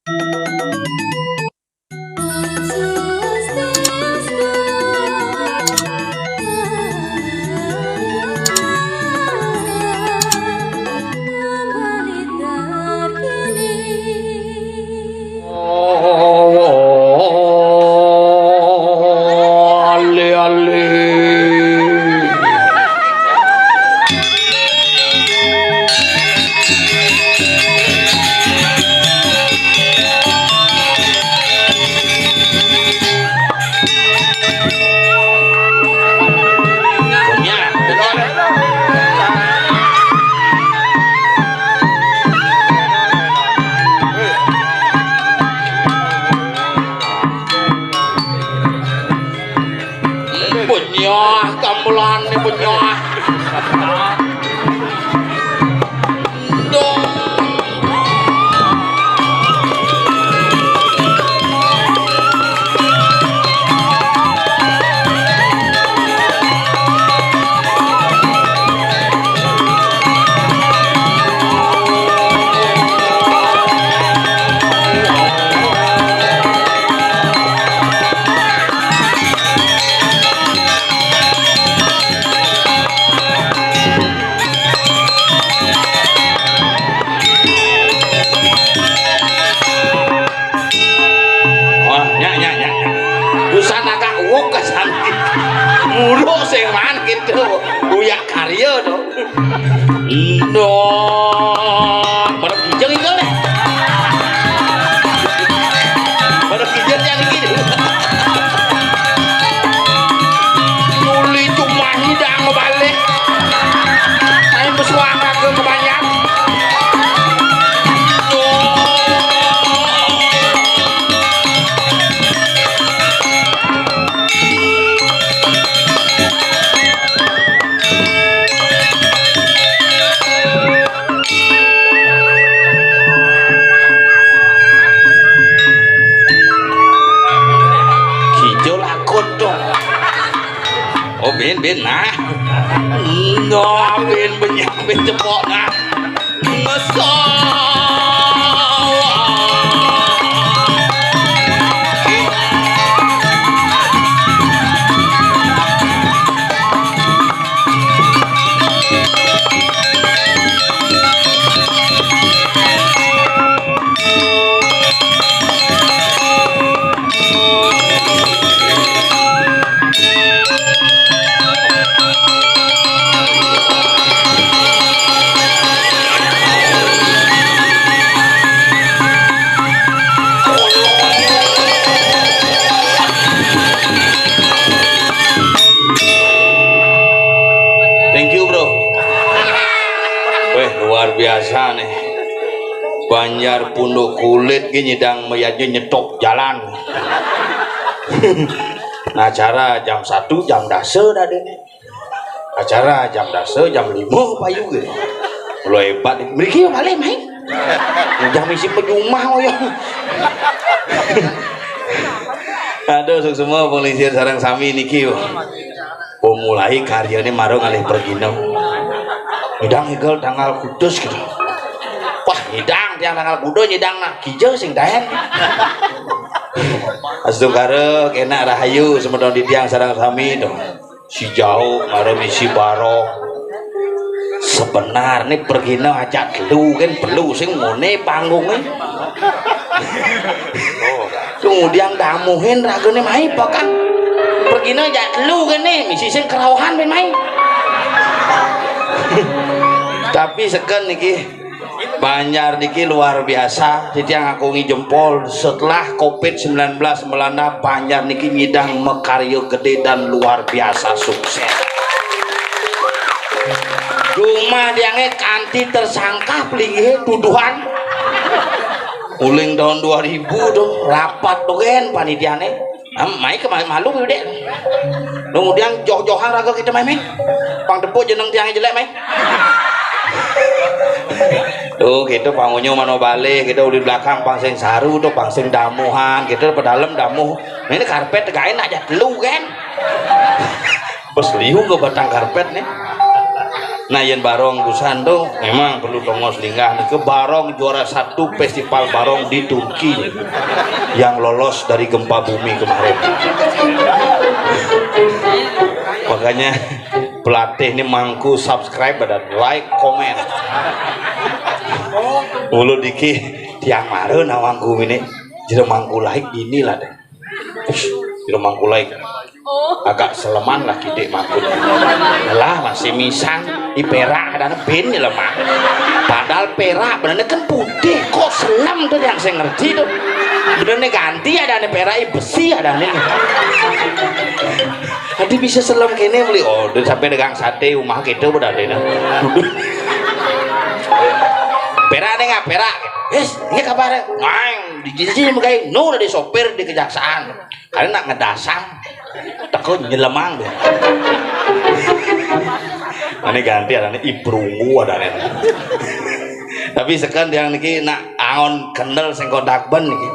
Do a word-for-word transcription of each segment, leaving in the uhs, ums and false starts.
Ale, ale. Benyah, gamelane benyah. Ndong. Wah, nyak, nyak, nyak, nyak. Usan agak uwuk ka sami. Muruk sing man gitu. Uyak karya to. Ndong. Baru kijeng itu nih. Baru kijeng yang ini. Nuli cuma hidang balik. Ayo bersuara ke kebanyakan. Kijo lakon dong. Oh, ben, ben, nah. Enggak, ben, benyang, ben, cepok, nah. Ngesel. Thank you, bro. Weh, luar biasa nih. Banjar Punduk Kulit gini nyidang mayadnya nyetop jalan. Nah, acara jam satu, jam dasa dah deh. Acara jam dasa, jam lima payu gitu. Lo hebat nih. Mriki ya balik, main. Jam isi penyumah, oh ya. Aduh, semua polisi sarang sami niki. Pemulai karyane marang alih pergina. Nyidang igel tanggal kudus gitu. Wah, nyidang tiang tanggal kuda nyidang nah kija sing daen. Astungkara kena rahayu semeton titiang sareng sami to. Si jauh marang misi barong. Sebenarnya pergina ajak telu kan perlu sing ngone panggunge. Kemudian damuhin ragane mai pakan. Pergina jak telu kene misi sing kerauhan ben mai. Tapi seken niki Banjar niki luar biasa, titiang ngakungi jempol. Setelah covid sembilan belas melanda, Banjar niki nyidang makarya gede dan luar biasa sukses. Cuma tiange kanti tersangka pelinggih tuduhan. Uling tahun dua ribu tuh rapat tuh kan panitiane. Am, mai ke malu dek. Kemudian joh-johan raga kita mai mai. Pang tepuk jeneng tiang jelek mai. Tuh gitu pangunyo mano balik gitu di belakang pang sing saru tuh pang sing damuhan gitu pedalem damuh. Ini karpet gawe nak jatelu kan. Bos liu ke batang karpet nih. Nah, yén barong busan tuh memang perlu tongos linggah nih ke barong juara satu festival barong di Turki yang lolos dari gempa bumi kemarin. Makanya pelatih ini mangku subscribe dan like, komen. Ulu diki tiang mara nawang gumi nih. Jero mangku like inilah deh. Jero mangku like agak seleman lah kidik mangku. Lah masih misang di perak ada bin lemah. Padahal perak benernya kan putih kok selem tuh yang saya ngerti tuh. Benernya ganti ada nih perak besi ada nih. Nanti bisa selem kene beli order sampai dagang sate rumah kita udah deh nah. Perak nih nggak perak. Yes, ini kabar. Main di jinjing megai nu dari sopir di kejaksaan. Karena nak ngedasang teko nyelemang deh. Ini ganti ada nih ibrungu ada nih. Tapi sekarang dia niki nak angon kendel sengko dakben niki.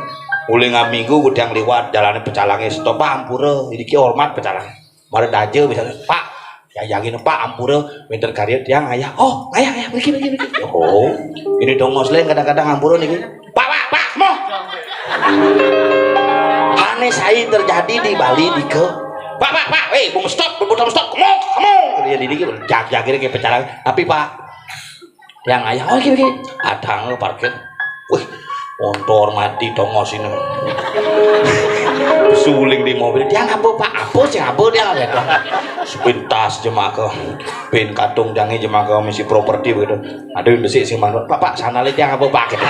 Uli ngaminggu udah yang liwat jalannya pecalangnya stop ampura ini ki hormat pecalang. Mara daja misalnya Pak ya yakin Pak ampura minta karya tiang ayah oh ayah ayah pergi pergi pergi oh ini dong muslim kadang-kadang ampura nih Pak Pak Pak mau aneh saya terjadi di Bali di ke Pak Pak Pak eh bung stop bung stop kamu kamu dia di dikit jag jag ini kayak pecalang tapi Pak yang ayah oh gini gini ada nggak parkir wih motor mati tongos ini suling di mobil dia ngapa Pak apa sih apa dia nggak sepintas jemaka pin katung jangi jemaka misi properti begitu ada yang besi sih manut Pak Pak sana lihat yang apa Pak kita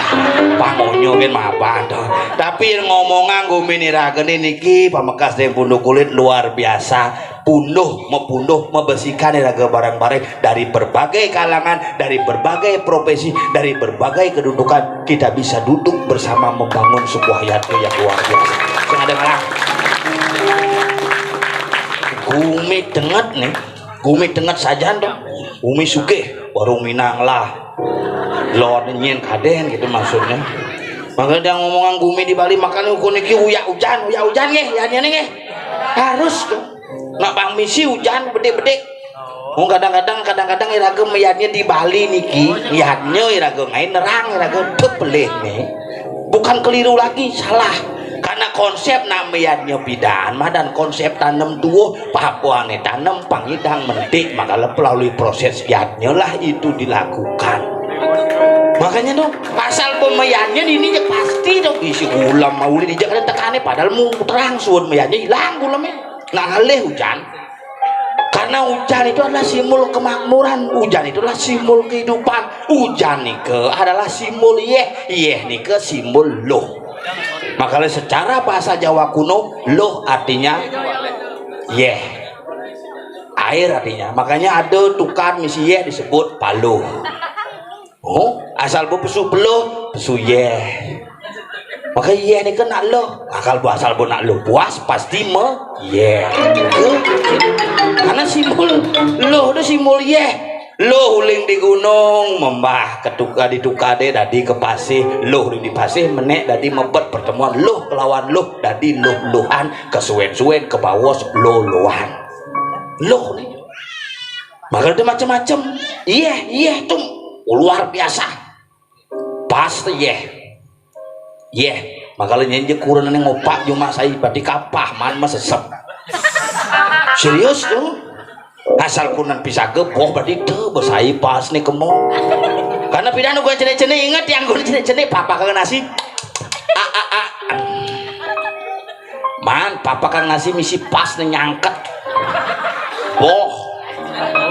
pangonyo kan mapan tuh tapi ngomongan gumi nih raga nih niki pamekas dari punduh kulit luar biasa punduh mepunduh membersihkan raga barang-barang dari berbagai kalangan dari berbagai profesi dari berbagai kedudukan kita bisa duduk bersama membangun sebuah yatnya yang luar biasa yang ada malah gumi denget nih gumi denget saja dong gumi sugih warung minang lah lor nyen kaden gitu maksudnya makanya dia ngomongan gumi di Bali makanya ukur niki uyak hujan uyak hujan nggih ya nih nggih harus tuh nak bang misi hujan bedik-bedik Oh, kadang-kadang kadang-kadang iraga meyadnya di Bali niki, meyadnya iraga ngai nerang iraga teu pelih nih. Bukan keliru lagi, salah. Karena konsep nak meyadnya pidan mah dan konsep tanam tuwuh papuane tanam pangidang mentik maka melalui proses yadnya lah itu dilakukan. Makanya dong pasal pemeyadnya ini ya pasti dong isi ulam mau dijak ada tekane padahal mau terang suun meyadnya hilang ulamnya. Nah ngalih hujan. Karena hujan itu adalah simbol kemakmuran, hujan itu adalah simbol kehidupan. Hujan nike adalah simbol yeh, yeh nike simbol loh. Makanya secara bahasa Jawa kuno, loh artinya yeh. Air artinya. Makanya ada tukar misi yeh disebut paluh. Oh, asal bu pesu peluh, pesu yeh. Maka yeh ni kena loh. Akal bu asal bu nak loh puas pasti me yeh. Karena simbol loh tu simbol yeh. Loh uling di gunung membah ketuka ditukar deh dadi ke pasih loh uling di pasih menek dadi mebet pertemuan loh kelawan loh dadi loh lohan kesuwen-suwen ke bawos loh lohan loh ni Maka ada macam-macam. Iya, iya tu luar biasa. Pas tu iya. Iya, maka nyen je kurun ni ngopak cuma saya berarti kapah man masesep. Serius tu. Asal kunan pisaga boh berarti tu besai pas ni kemo. Karena pidan gua cenik-cenik ingat yang gua cenik-cenik papa kagak nasi. A a a. Man, papa kang nasi misi pas nih nyangket. Boh.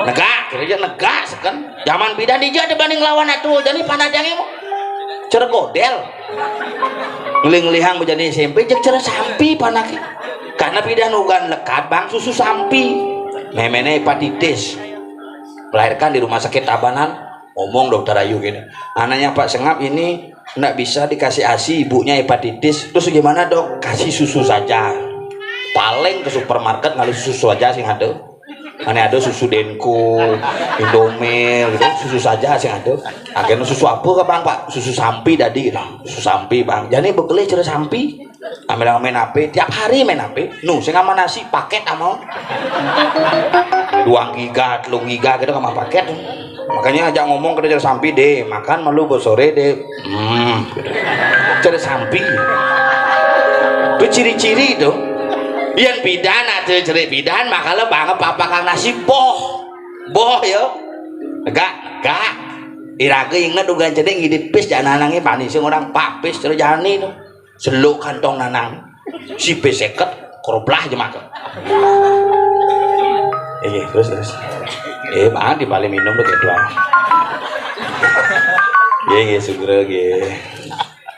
Negak, kira aja negak seken. Zaman bidan dija ada banding lawan atuh. Jadi panah jange mau. Cara godel. Ngeling-ngelihang menjadi S M P jeung cara sampi panake. Karena bidan ugan lekat bang susu sampi. Memene hepatitis. Melahirkan di rumah sakit Tabanan. Ngomong dokter Ayu gini. Anaknya Pak Sengap ini nggak bisa dikasih asi ibunya hepatitis terus gimana dok kasih susu saja paling ke supermarket ngalih susu saja sih ada mana ada susu denko indomil gitu susu saja sih ada akhirnya susu apa ke bang pak susu sampi tadi gitu susu sampi bang jadi bekelih cerita sampi ambil main HP tiap hari main HP nu saya nggak nasi paket amau dua giga telung giga gitu nggak paket Makanya ajak ngomong, kena cara sampi deh, makan malu bosore deh. Hmm. Cara sampi. Itu ciri-ciri itu. Yang pidan, ada ciri pidan, makanya banget apa kang nasi boh. Boh ya. Gak, gak. Iraga inget ugan cedek ngidit pis, jangan nanangnya panis orang papis terus jani itu. Seluk kantong nanang. Si beseket, keroplah aja makan. Iya, terus, terus. Eh, banget di paling minum tuh kayak doang. Iya, iya, segera, iya.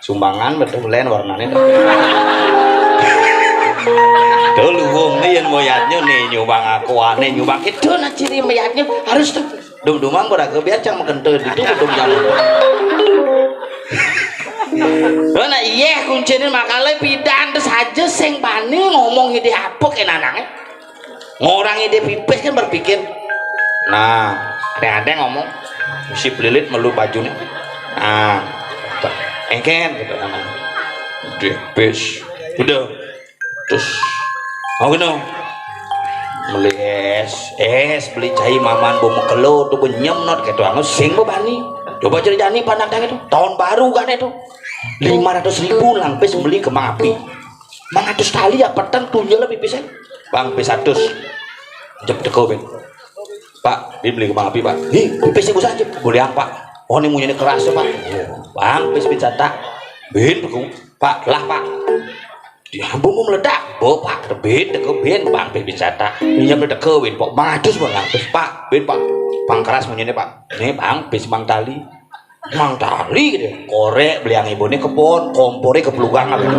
Sumbangan betul lain warnanya tuh. Tuh lu wong nih yang mau yatnya nih, nyumbang aku aneh, nyumbang itu, nah ciri mayatnya harus tuh. Dum-dumang beraga biar cang makan tuh itu dum yang. Nah, iya kuncinya makanya pidan terus aja sing bani ngomong ide apa ke nanangnya. Ngorang ide pipis kan berpikir. Nah, ada-ada ngomong si pelilit melu baju nih. Nah, engken gitu namanya. Dipis. Udah. Terus mau gitu. Beli es, es beli cai maman bau mekelo tuh benyem not gitu. Anu sing bebani. Coba ceritani panak itu. Tahun baru kan itu. Lima ratus ribu lampis beli kembang api. Mangatus tali ya peteng tunjel pipisnya. Bang pis atus. Jep teko ben. Pak, ini beli kembang api, Pak. Ih, pipis ibu saja. Boleh apa? Oh, ini munyinya keras ya, Pak. Bang pis bin sata. Bin teko. Pak, lah, Pak. Di ampun mau meledak. Bo, Pak, bin teko bin, Bang pis bin sata. Ini meledak ke bin, Pak. Mangatus bang, Pak. Bin, Pak. Bang keras munyinya, Pak. Ini Bang pis bang tali. Mang tali gitu. Korek beli yang ibu ini kebon, kompornya ke pelugang gitu.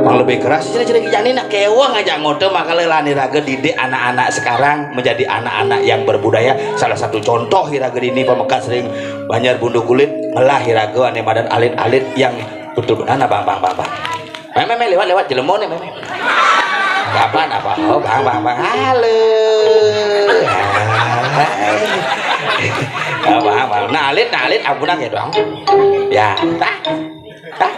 Mang lebih keras, ciri-ciri kijang ini nak kewang aja ngote, makanya lah nih raga didik anak-anak sekarang menjadi anak-anak yang berbudaya. Salah satu contoh hiraga ini pemekas ring Banjar Bundu Kulit, ngelah hiraga ane madan alit-alit yang betul benar nah bang bang bang bang. Meme, meme, lewat, lewat, jelema nih, meme. Apa, apa? Oh, bang, bang, bang. Halo. Hai. Oh, bang, bang. Nah, alit, nah, alit, ampunan ya, dong. Ya, tah. Tah.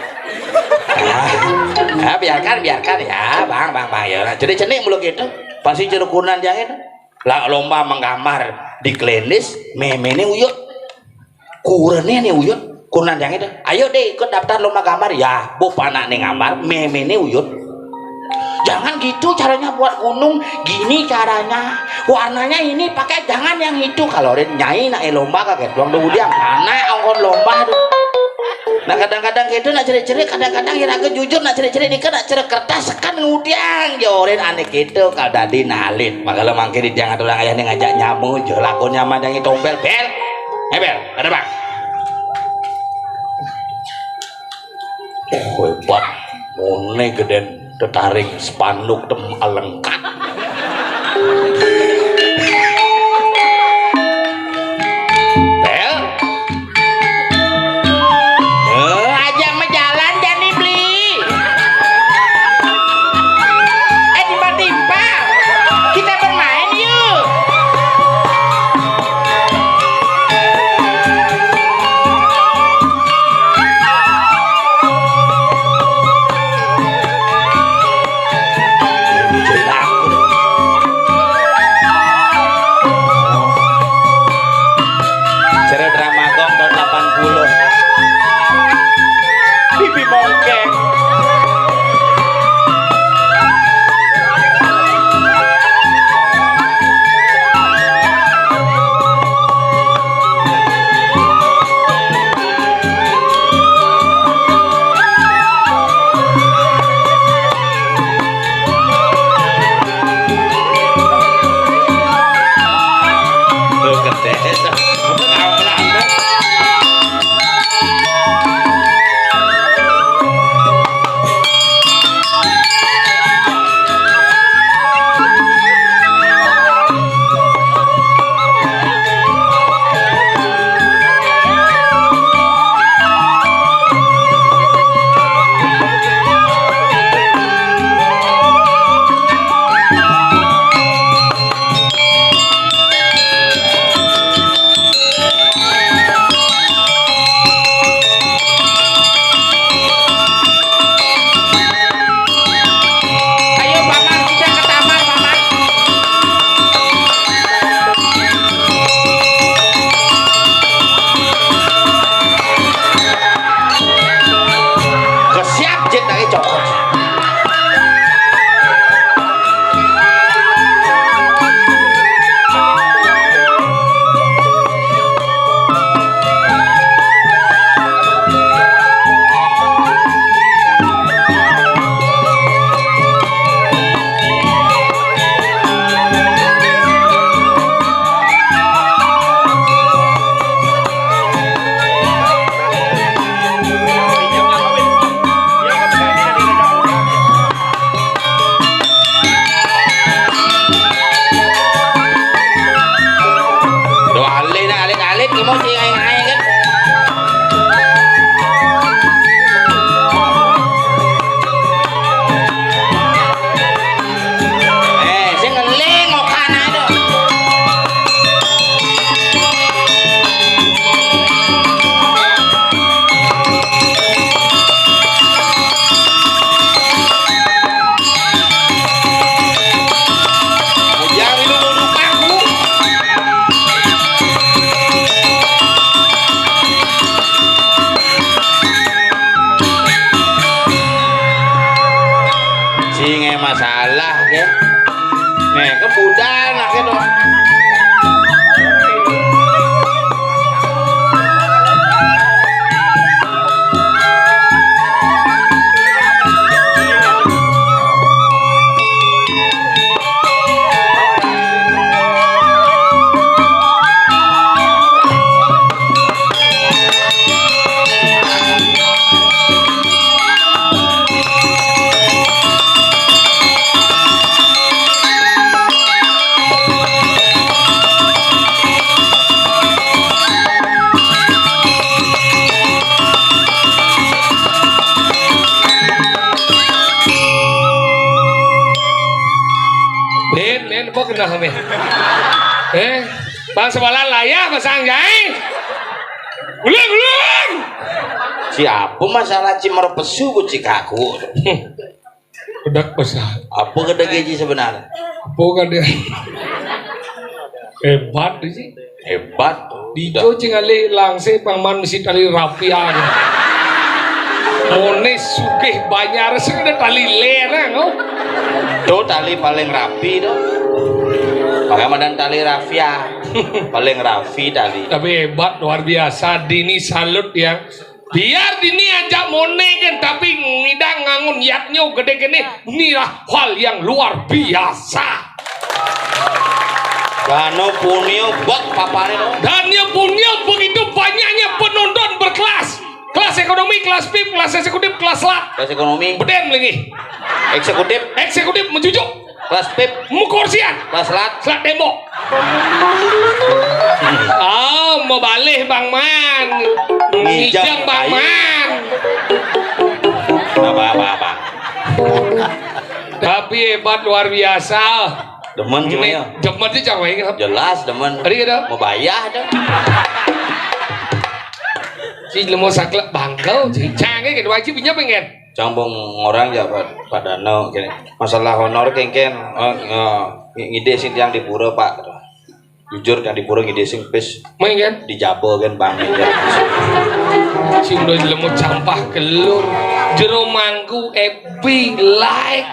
Ya, biarkan, biarkan ya, bang, bang, bang. Ya, nah, jadi cenik mulu gitu. Pasti cerukunan jangan. Lah, lomba menggambar di klinis, meme ini uyut. Kurene nih uyut, kunan yang itu. Ayo deh ikut daftar lomba gambar. Ya, bu panak nih gambar, meme nih uyut. Jangan gitu caranya buat gunung, gini caranya. Warnanya ini pakai, jangan yang itu. Kalau rin nyai nak lomba kaget doang dulu dia. Mana ongkon lomba tuh. Nah, kadang-kadang gitu nak cerik-cerik, kadang-kadang iraga jujur nak cerik-cerik nih nak cerik kertas kan ngudiang jorin aneh gitu kalau dadi nalit. Makanya mangkir di jangan orang ayah nih ngajak nyamu, jelakonnya mandangin tompel bel. Ebel, ada bang. Oh, hebat. Mone geden tetaring spanduk tem alengkat. Bel. Eh, aja mejalan jani beli. Eh, timpal-timpal. Kita bermain yuk. Masalah, ya. Nih, kebudan, akhirnya. Nen, nen, apa kena kami? Eh, bang sebelah layar pasang jai. Ulang, ulang. Siapa masalah cimar pesu bucik aku? Udah besar. Apa kata gaji sebenarnya? Apa kata? Hebat sih. Hebat. Dijo cing alih langsé pangman mesti tali rafia. Moné sugih banjar sing ada tali lerang, oh. Tuh tali paling rapi tuh. Pakai madan tali rafia. Paling rapi tali. Tapi hebat, luar biasa. Dini salut ya. Biar dini ajak moné kan, tapi ngidang ngangun yatnyo gedé kéné, inilah hal yang luar biasa. Dano punio bek papané lo. Dan yang punya begitu banyaknya penonton berkelas. Kelas ekonomi, kelas pip, kelas eksekutif, kelas lat. Kelas ekonomi. Bedén lagi. Eksekutif. Eksekutif mencucuk. Kelas pip. Mukorsian. Kelas lat. Selat tembok. Ah, mau balik Bang Man. Ngijang Ngijang Bang kayu. Man. Apa, apa, apa? Tapi hebat luar biasa. Demen cuma ya. Demen sih cang wae. Jelas demen. Tadi gitu. Mau bayar dah. Si lemo saklek bangkel, si cang gitu wajib punya pengen. Cang bong orang ya Pak Dano kene. Masalah honor kengken eh, eh, ngide sing tiang di pura Pak. Jujur tiang di pura ngide sing pis Main kan? Dijaba kan Bang. Sing udah lemu campah kelur. Jero mangku epi like.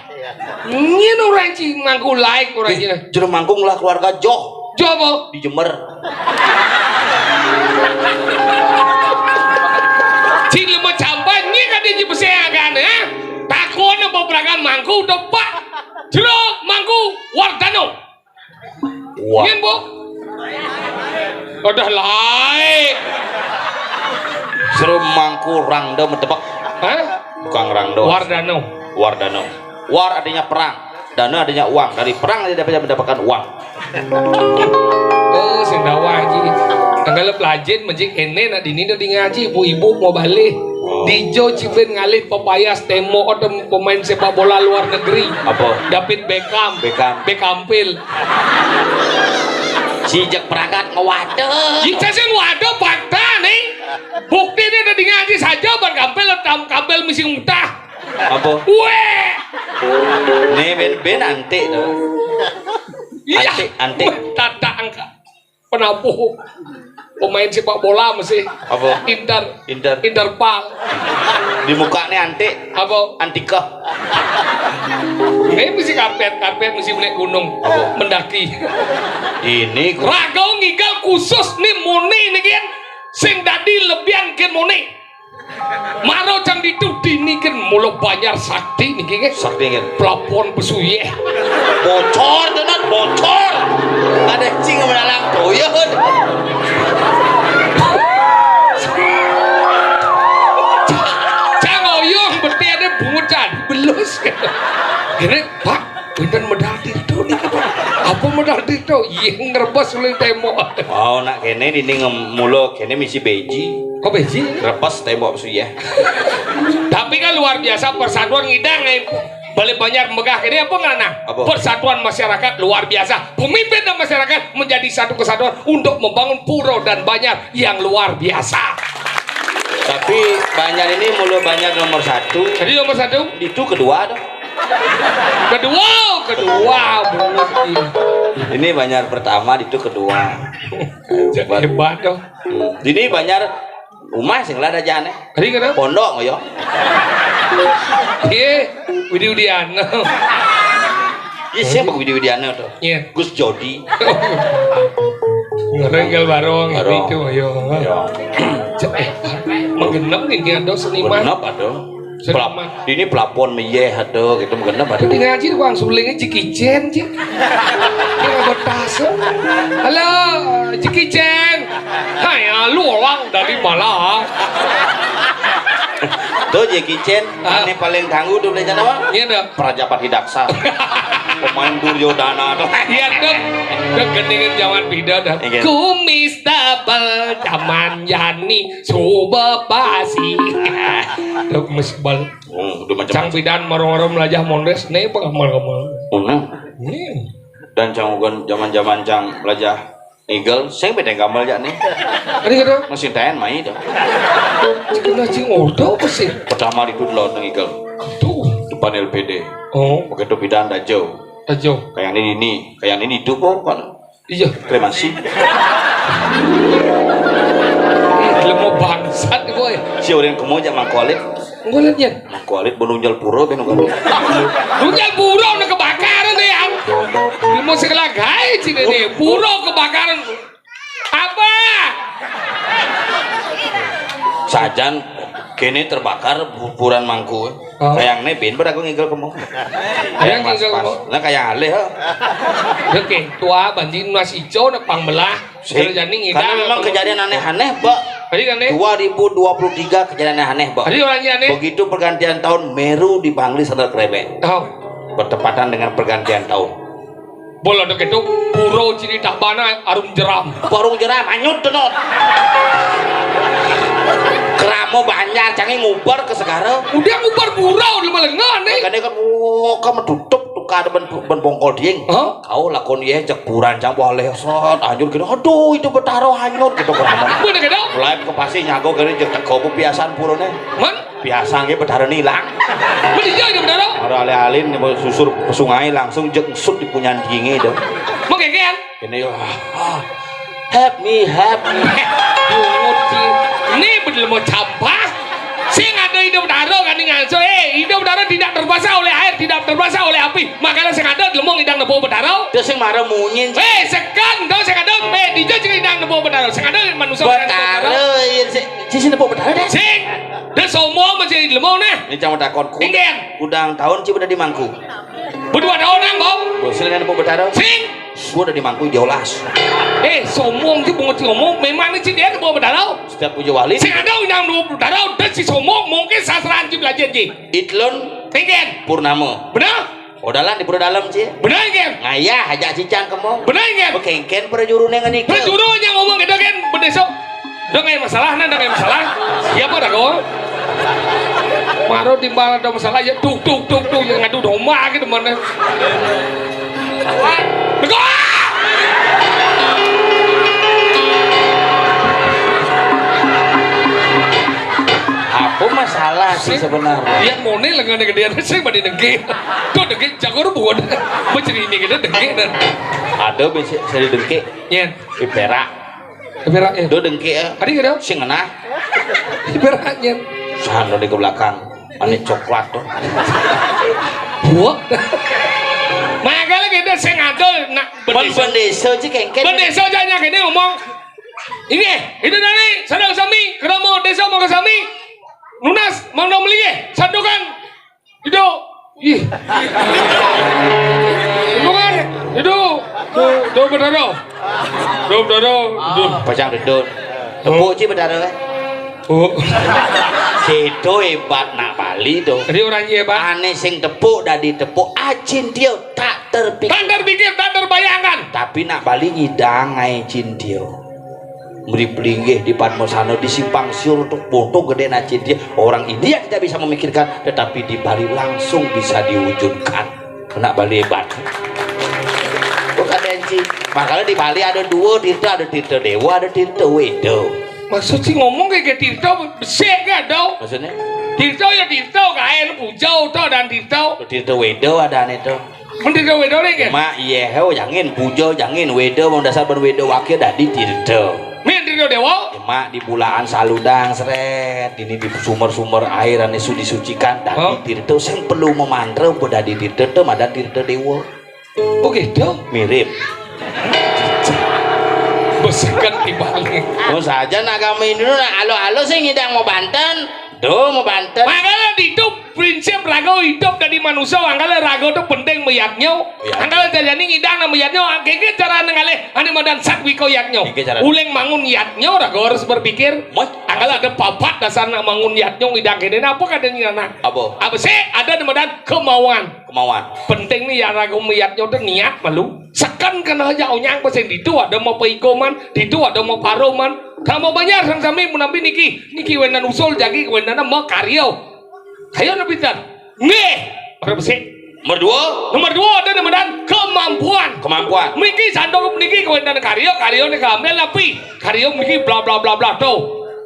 Nyen orang ci mangku like orang ci. Jero mangku lah keluarga joh. Joh apa? Di Jember. Ci lemu campah nyen kan dia ci beseakan ya. Takon apa berangkat mangku depak. Jero mangku Wardano. Wah. Nyen, Bu? Udah lae. Seru mangku rangda medebek. Hah? Bukan rangda. Wardano. Wardano. War artinya perang. Dana artinya uang. Dari perang dia dapat mendapatkan uang. Oh, sing dawa Haji. Tanggal pelajaran masjid ini nak dini udah ngaji, ibu-ibu mau balik. Dijo cipin ngalih pepayas tembok atau pemain sepak bola luar negeri. Apa? David Beckham. Beckham. Beckham Pil. Sijak perangkat ngewade. Jika sih ngewade fakta nih. Bukti ini udah ngaji saja Bang Kampil tam Kampil misi utah. Apa? Weh. Nih ben ben antik tuh. Iya. Antik, antik. Tata angka. Penabuh pemain sepak bola mesti Apa? Inter Inter. Interpal. Di mukanya antik. Apa? Antika. Ini mesti karpet karpet mesti menaik gunung Apa? Mendaki. Ini raga ngigal khusus nih muni nih kan sing dadi lebihan ke muni. Maro cang ditu dini kan mula banjar sakti niki nggih. Sakti nggih. Plafon besuyeh. Bocor tenan bocor. Ada cing menalang toyot. Cang oyong beti ada bungut can belus. Ini Pak, pinten medal tirta niki Pak. Apa medal tirta? Iya ngerebas uling tembok. Oh nak kene dini mula kene misi beji. Kok beji? Rebas tembok besuyeh. Tapi kan luar biasa persatuan ngidang eh. Balik Banjar megah ini apa ngarana? Apa? Persatuan masyarakat luar biasa. Pemimpin dan masyarakat menjadi satu kesatuan untuk membangun pura dan banjar yang luar biasa. Tapi banjar ini mula banjar nomor satu. Jadi nomor satu? Itu kedua dong. Kedua, kedua. Ini banjar pertama itu kedua. Hebat dong. Ini banjar rumah sing lah ada jane. Tadi kata? Pondok yo. Iya, Widi Widiana. Iya, siapa widi-widiannya tuh? Iya. Gus Jodi. Ngerengkel barong, barong. Itu, ayo. Ya. Cek, eh, menggenep nih dia, ada seniman. Menggenep ada. Seniman. Pelap-, ini pelapon meyeh ada gitu, menggenep ada. Ini ngaji tukang sulingnya Jackie Chan, Cik. Ini nggak betah, so. Halo, Jackie Chan. Hai, lu orang dari mana? Tuh, Jackie Chan, ah, ini paling ganggu tuh, belajar apa? Iya, dah. Prajapat Hidaksa. Pemain Duryodana tuh. Iya, tuh. Tuh, gendingan zaman pida dah. Iya. Kumis tebal zaman Yani Subepasi. Tuh, kumis tebal. Hmm, udah macam. Cang pidan marong-marong melajah mondes, nih, pengamal-kamal. Benar. Hmm. Dan cang ugan zaman-zaman cang melajah Igel, sing bedeng gamel jak nih. Ada gitu? Mesin T N mai itu. Cik kena cing ordo apa sih? Pertama itu dulu nang Igel. Tuh. Depan L P D. Oh. Begitu pidan dajo. Dajo. Kayak ini, ini, kayak ini itu kok kan. Iya. Kremasi. Lemo bangsat, boy. Si orang kemo jak mangkolit. Mangkolit, Nyen. Mangkolit, belum jual pura, ben, kan. Lu jual pura, udah kebakaran deh, yang. Lu mau sekolah gawe, sini nih. Pura kebakaran. Apa? Sajan, kene terbakar kuburan mangku. Oh. Kayak ne bin, pada aku ngigel kemo. Kayak ngigel kemo. Nah, kayak alih, ha. Oke, tua banjir mas ijo, nak pang belah. Sih. Terjadi ngidang. Karena memang kejadian aneh-aneh, Mbak. Tadi kan, nih? Dua ribu dua puluh tiga kejadian aneh-aneh, Mbak. Tadi orangnya aneh. Begitu pergantian tahun, Meru di Bangli sadar krebek. Oh. Bertepatan dengan pergantian tahun. Bola dek itu, pura ciri tabana, arum jeram. Arum jeram, anyut, tenot. Keramo Banjar, canggih ngubar ke segara. Udah ngubar pura, udah melengah, nih. Makanya kan, oh, kamu tutup, tukar ben, ben bongkol ding. Hah? Kau lakon ye, cek puran, cang boleh, sot, anyut gitu. Aduh, itu Betaro hanyut, gitu, keramo. Mana gitu? Mulai ke pasti nyago, kene cek teko, piasan purone. Man? Biasa nggih, Betara nilang. Mending ya, Betara. Ora alih-alih, susur ke sungai, langsung jengsut di punyan dinge itu. Mengkekean? Ini, ah, ah. Help me, help me. Bungut sih. Ini bener mau campah. Sing ada hidup Betara kan, ini ngaco. Eh, hidup Betara tidak terbasah oleh air, tidak terbasah oleh api. Makanya sing ada delemo ngidang nepuk Betara. Terus sing marah munyin. Eh, sekan, tau sing ada. Eh, dijo sing ngidang nepuk Betara. Sing ada manusia ngidang nepuk Betara. Betara, iya, si, si, si nepuk Betara deh. Sing. Dia sombong masih delemo nah. Ini cuma takon. Enggen. Udang tahun cuma udah di mangku. Berdua tahun nang, Bang. Bosil kan nepuk Betara. Sing. Gua udah di mangku diolas. Eh, sombong sih, bungut sih ngomong, memang ini sih dia nepuk Betara. Setiap puja wali. Sing ada undang nepuk Betara, udah si sombong, mungkin sasaran sih belajar sih. Itlun. Enggen. Purnama. Benar? Odalan di pura dalam, Ci. Bener, Ken? Ngayah aja cicang kemo. Bener, Ken? Bekengken prajurune ngenika. Prajuru aja ngomong gitu, Ken. Bedeso. Udah nggak masalah, nah, udah nggak masalah. Siapa dah kau? Maro timbal ada masalah ya, tuk, tuk, tuk, tuk, yang ngadu domba gitu mana. Bego! Apa masalah sih sebenarnya? Yang mone lengan gedean sih pada dengki. Tuh dengki jago buat. Macam ini kita dengki dan ada bisa saya dengki. Nyen. Di perak. Di perak ya. Do dengki ya. Ada gitu. Sing ngena. Di perak nyen. Sano di ke belakang. Ane coklat tuh. Buak. Makanya kita sing ada nak bendesa. Bendesa aja kengken. Bendesa aja kene ngomong. Ini, itu dari Sadang Sami, Keramo Desa Manggasami. Nunas, Mang Domli, sandukan. Itu. Ih. Bukan. Itu. Tuh, tuh Betara. Tuh Betara. Itu. Pacang duduk. Tepuk ci Betara, eh. Oh. Situ hebat nak Bali tuh. Jadi orang hebat. Ane sing tepuk dadi tepuk, acin dia tak terpikir. Tak terpikir, tak terbayangkan. Tapi nak Bali nyidang ae cin dia. Mriplinggih di Padmasana, di Simpang Siur, untuk foto gede nacin dia. Orang India tidak bisa memikirkan, tetapi di Bali langsung bisa diwujudkan. Kena Bali hebat. Bukan Enci. Makanya di Bali ada dua tirta, ada tirta dewa, ada tirta weda. Maksud sih ngomong kayak tirta besik gak ada. Maksudnya? Tirta ya tirta, kain puja uta dan tirta. Tirta weda ada ane to. Mending ke wedone, kan? Mak, iya, heo, jangin, puja, jangin, weda, mau dasar ben weda wakil dadi tirta. Min tirta dewa? Mak, di bulaan saludang, seret, ini di sumber-sumber air ane su-, disucikan, dadi tirta, sing perlu memantra, udah dadi tirta, tuh, madan tirta dewa. Oh gitu. Mirip. Besekan dibalik. Oh saja nak kami dulu nak alo-alo sing ngidang mau banten. Duh mau banten. Makanya itu prinsip raga hidup dari manusia. Angkala raga tu penting meyatnyo. Iya. Angkala jani ngidang nang meyatnyo. Angkeke cara nang alih. Ane madan sakwika yatnyo. Iki cara. Uleng mangun yatnyo raga harus berpikir. Moy. Angkala ada papat dasar nak mangun yatnyo ngidang kene. Apa kadang ni anak? Apa? Apa sih? Ada nang madan kemauan. Kemauan. Penting ni ya raga meyatnyo tu niat malu. Sekan kena aja onyang pesen ditu ada mau peikoman, ditu ada mau paroman. Kamu banyak sang sami menampi niki, niki wendan usul jagi wendan mau karyo. Ayo nabi tan. Nggih. Orang besik. Nomor dua. Nomor dua ada nang madan kemampuan. Kemampuan. Niki sandok niki wendan karyo, karyo ni kambil napi. Karyo niki bla bla bla bla tu.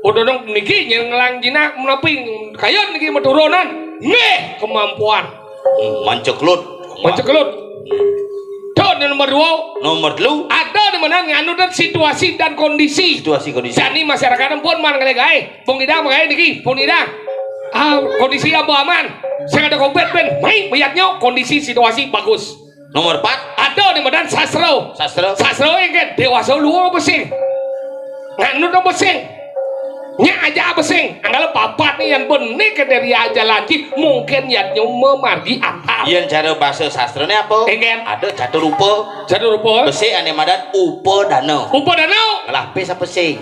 Udah dong niki nyelang jinak menapi kayo niki meturunan. Nggih, kemampuan. Hmm, manceklut. Manceklut. Tuh, nomor dua. Nomor telu. Ada di mana nganu dan situasi dan kondisi. Situasi kondisi. Jani masyarakat pun man kali gae. Pung idang gae niki, pung idang. Ah, kondisi apa aman? Saya ada kompet pen. Mai meyatnyo kondisi situasi bagus. Nomor empat. Ada di mana sastra. Sastra. Sastra yang kan dewasa luar besing. Nganu dong besing. Nya aja besing. Angkala papat ni yang benih ke dari aja lagi. Mungkin yatnyo memargi antar. Yang cara bahasa sastra ni apa? Enggak. Ada catur rupa. Catur rupa. Besik ane madan upa dana. Upa dana. Ngelapis apa sing?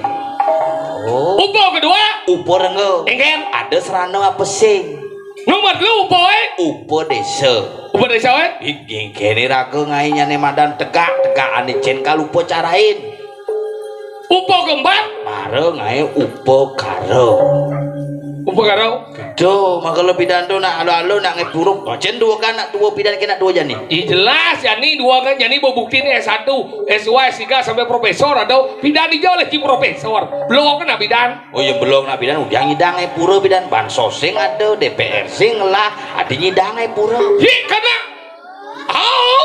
Oh. Upa kedua. Upa rengga. Enggak. Ada serana apa sing? Nomor telu upa eh. Upa desa. Upa desa eh. Ih, kene raga ngai nyane madan tegak, tegak ane cen kalupa carain. Upa keempat. Mara ngai upa kara. Upa kara. Duh, maka lebih dan tu nak alo-alo nak ngai pura. Cen dua kan nak dua pidan ke nak dua jani. Ih, jelas jani dua kan jani bebukti ni S satu, S dua, S tiga sampai profesor atau pidan ijo lagi profesor. Belum kena pidan. Oh, yang belum nak pidan, udah ngidang eh pura pidan. Bansos sing ada, D P R sing lah, ada nyidang eh pura. Hi, kena. Au.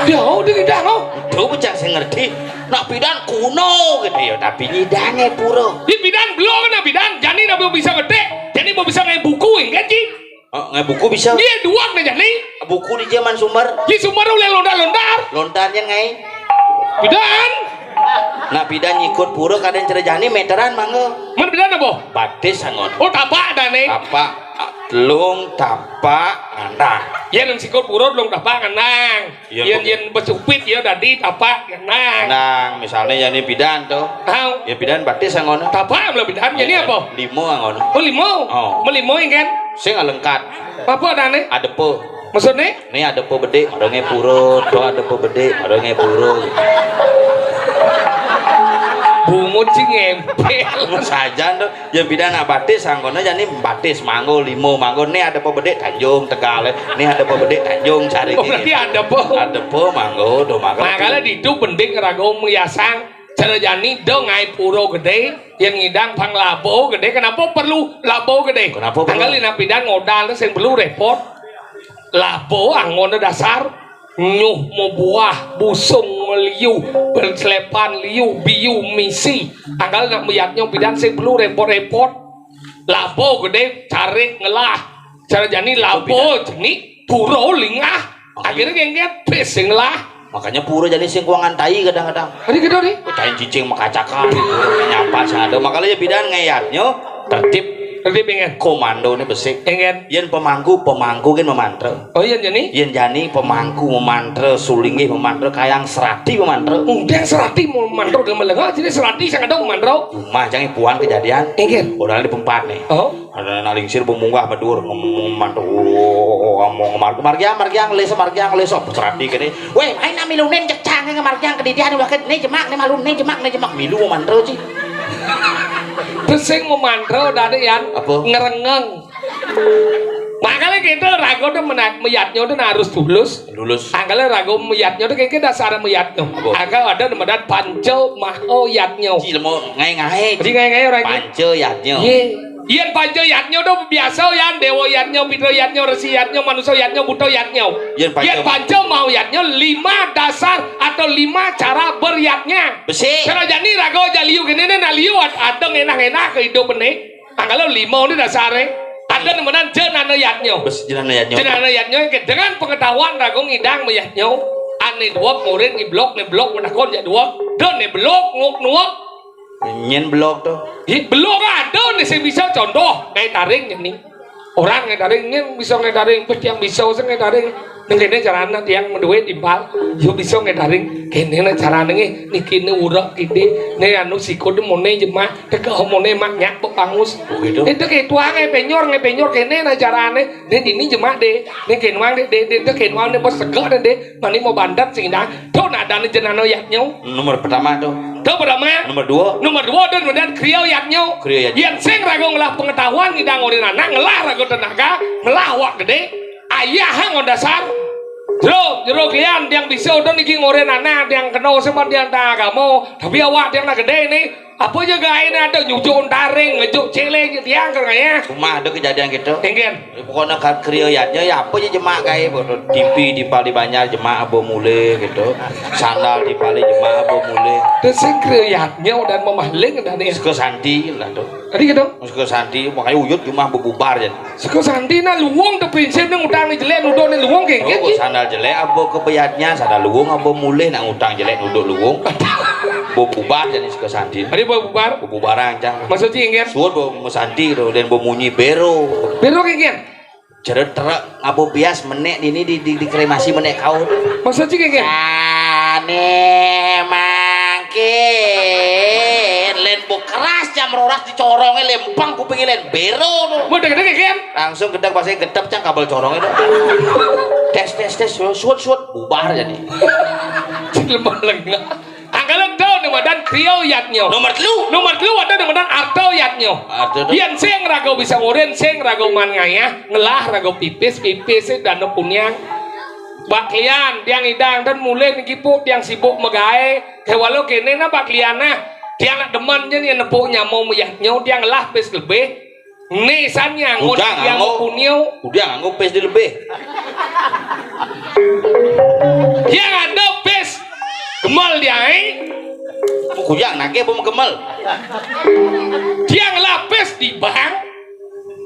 Ya, udah ngidang, au. Tuh, bocah sing ngerti. Nak pidan kuno gitu ya, tapi nyidang eh pura. Hi, pidan belum kena pidan. Jani nak belum bisa ngetik. Jani belum bisa ngai buku, ingat ji. Oh, ngai buku bisa. Iya, dua kena jani. Buku di zaman sumber. Di sumber uleh lontar-lontar. Lontarnya ngai. Pidan. Nak pidan nyikut pura kadang cerejani meteran mangga. Mana pidan apa? Batis sangon. Oh, tapak dah ni. Tapak, ah, telung tapak ngandang. Ya, nang sikut pura telung tapak ngandang. Iya, yen, betul. Yen becupit ya dadi tapak ngandang. Nang, misalnya ya ni pidan tuh. Tahu. Ya pidan batis sangon. Tapak mula pidan. Jadi apa? Lima angon. Oh, lima. Oh. Melima kan? Sing alengkat. Apa dah ni? Adepe. Maksudnya? Ni adepe bedik, ada ngai pura, tuh adepe bedik, ada ngai pura. Bungut sih ngempel. Sajan tuh, yang pidan nak batis, sangkona jani batis manggo, limo manggo, ni adepe bedik Tanjung Tegal, ni adepe bedik Tanjung Sari. Oh, berarti adepe. Adepe manggo, tuh manggo. Makanya di itu penting raga meyasang. Cara jani do ngai pura gede, yang ngidang pang labo gede. Kenapa perlu labo gede? Kenapa perlu? Tanggal lima pidan ngodal sing perlu repot. Labo angon dasar nyuh mau buah, busung meliu, berselepan liu, biu misi. Anggal nak meyatnyo pidan sing perlu repot-repot. Labo gede, carik ngelah. Cara jani labo jenik, pura lingah. Akhirnya kayak pis sing ngelah. Makanya pura jani sing kuangan tai kadang-kadang. Tadi gitu nih. Tain cicing makacakan, nyapa sing ada. Makanya ya pidan ngeyatnyo tertib. Tertib, ingin. Komando ni besik. Ingin. Yen pemangku, pemangku kan memantra. Oh, iya, jani? Yen jani pemangku memantra, sulinggih memantra, kayang serati memantra. Udah serati memantra, dia melengah, jadi serati sing ada memantra. Rumah jangan puan kejadian. Ingin. Orang di pempat nih. Oh. Ada nak lingsir bemunggah medur, ngomong mantu, ngomong marga, margiang, margiang, leso, margiang, leso, serati kene. Weh, main nak milunin cek cang, nge margiang kedidian, wah, ni jemak, ni malun, ni jemak, ni jemak, milu mau mantra sih. Pesing mau mantra, dari yan. Apa? Ngerengeng. Makanya kita ragu tuh menak, meyatnya tuh harus tulus. Lulus. Angkala ragu meyatnya tuh kayak dasar meyatnya. Apa? Angkala ada namadan panca maha yatnya. Ci lemo ngai-ngai. Jadi ngai-ngai orang ini. Panca yatnya. Ye. Yen panca yatnya tuh biasa yan, dewa yatnya, pitra yatnya, resi yatnya, manusia yatnya, buta yatnya. Yen panca. Yen panca maha yatnya lima dasar atau lima cara beryatnya. Besi. Cara jani ragu aja liu gini nih, nah liu ad-, ada ngenah-ngenah ke hidup nih. Angkala lima ni dasare. Ada nemenan jenana yatnya. Bes jenana yatnya. Jenana yatnya ke dengan pengetahuan raga ngidang mayatnya. Ane duweg ngorin iblok ne blok menakon jak duweg. Dan ne blok nguk nuweg. Nyen blok to. Hi, blok ada ne sing bisa contoh ngai taring nyeni. Orang ngai taring nyen bisa ngai taring, pes tiang bisa sing ngai taring. Nang kene carana tiang menduit impal. Yo bisa ngai taring. Kene na carane nge, niki ne urak kide. Ne anu sikut mone jemak, teka mone mak nyak bepangus. Oh, gitu. Itu ke tuang ngai penyor, ngai penyor kene na carane. Ne dini jemak de. Ne kenuang de, de, de, de kenuang ne bos tegak de, de. Mani mau bandat sing dah. Tuh na ada ne jenana yatnya. Nomor pertama tuh. Tuh pertama. Nomor dua. Nomor dua dan kemudian krio yatnya. Krio yatnya. Yang sing raga ngelah pengetahuan ngidang ngorin anak, ngelah raga tenaga, ngelah awak gede. Ayah hang on dasar. Jero, jero kalian yang bisa udah niki ngorin anak, yang kenal sama yang tak agama. Tapi awak yang nak gede ini, apa aja gawe ada nyucuk taring, ngejuk celeng, tiang kerengaya. Rumah ada kejadian gitu. Enggen. Pokoknya kan krio yatnya ya apa aja jemak gawe, bodo T V di pali banjar jemak abo mule gitu. Sandal di pali jemak abo mule. Terus sing krio yatnya dan memaling dan ya. Seko santi lah tuh. Tadi gitu. Seko santi, makanya uyut cuma bebubar ya. Seko santi na luwung ke prinsip ni ngutang ni jelek nuduh ni luwung ke. Oh, kok sandal jelek apa kebayatnya, sandal luwung apa mulih nak ngutang jelek nuduh luwung. Bebubar jadi seko santi. Tadi bebubar. Bebubaran cang. Maksudnya ingat. Suut bo mesanti tu dan bemunyi bero. Bero ke ingat. Jero truk ngabo bias menek dini di, di, di kremasi menek kau tu. Maksudnya kayak gini? Sane mangkin len bu keras jam roras dicorongnya lempang kupingnya len bero tu. Mau deg-deg kayak gini? Langsung gedeg pasti gedep cang kabel corongnya tu. Tes tes tes suut suut bubar jadi. Lemah lengah. Angkala do ne madan krio yatnya. Nomor telu. Nomor telu ada ne madan arta yatnya. Arta tu. Yen sing raga bisa ngurin, sing raga man ngayah, ngelah raga pipis, pipis dana puniang. Baklian, tiang idang dan mulih niki puk, tiang sibuk megae. Kewalo kene na baklian nah. Tiang nak demen je ni nepuk nyamo yatnya, tiang ngelah pis lebih. Ni san yang ngut Ujang yang anggo. Punio. Udah nganggo pis di lebih. Yang ada pis gemal dia eh. Kujang nake apa gemel? Tiang lapis di bang.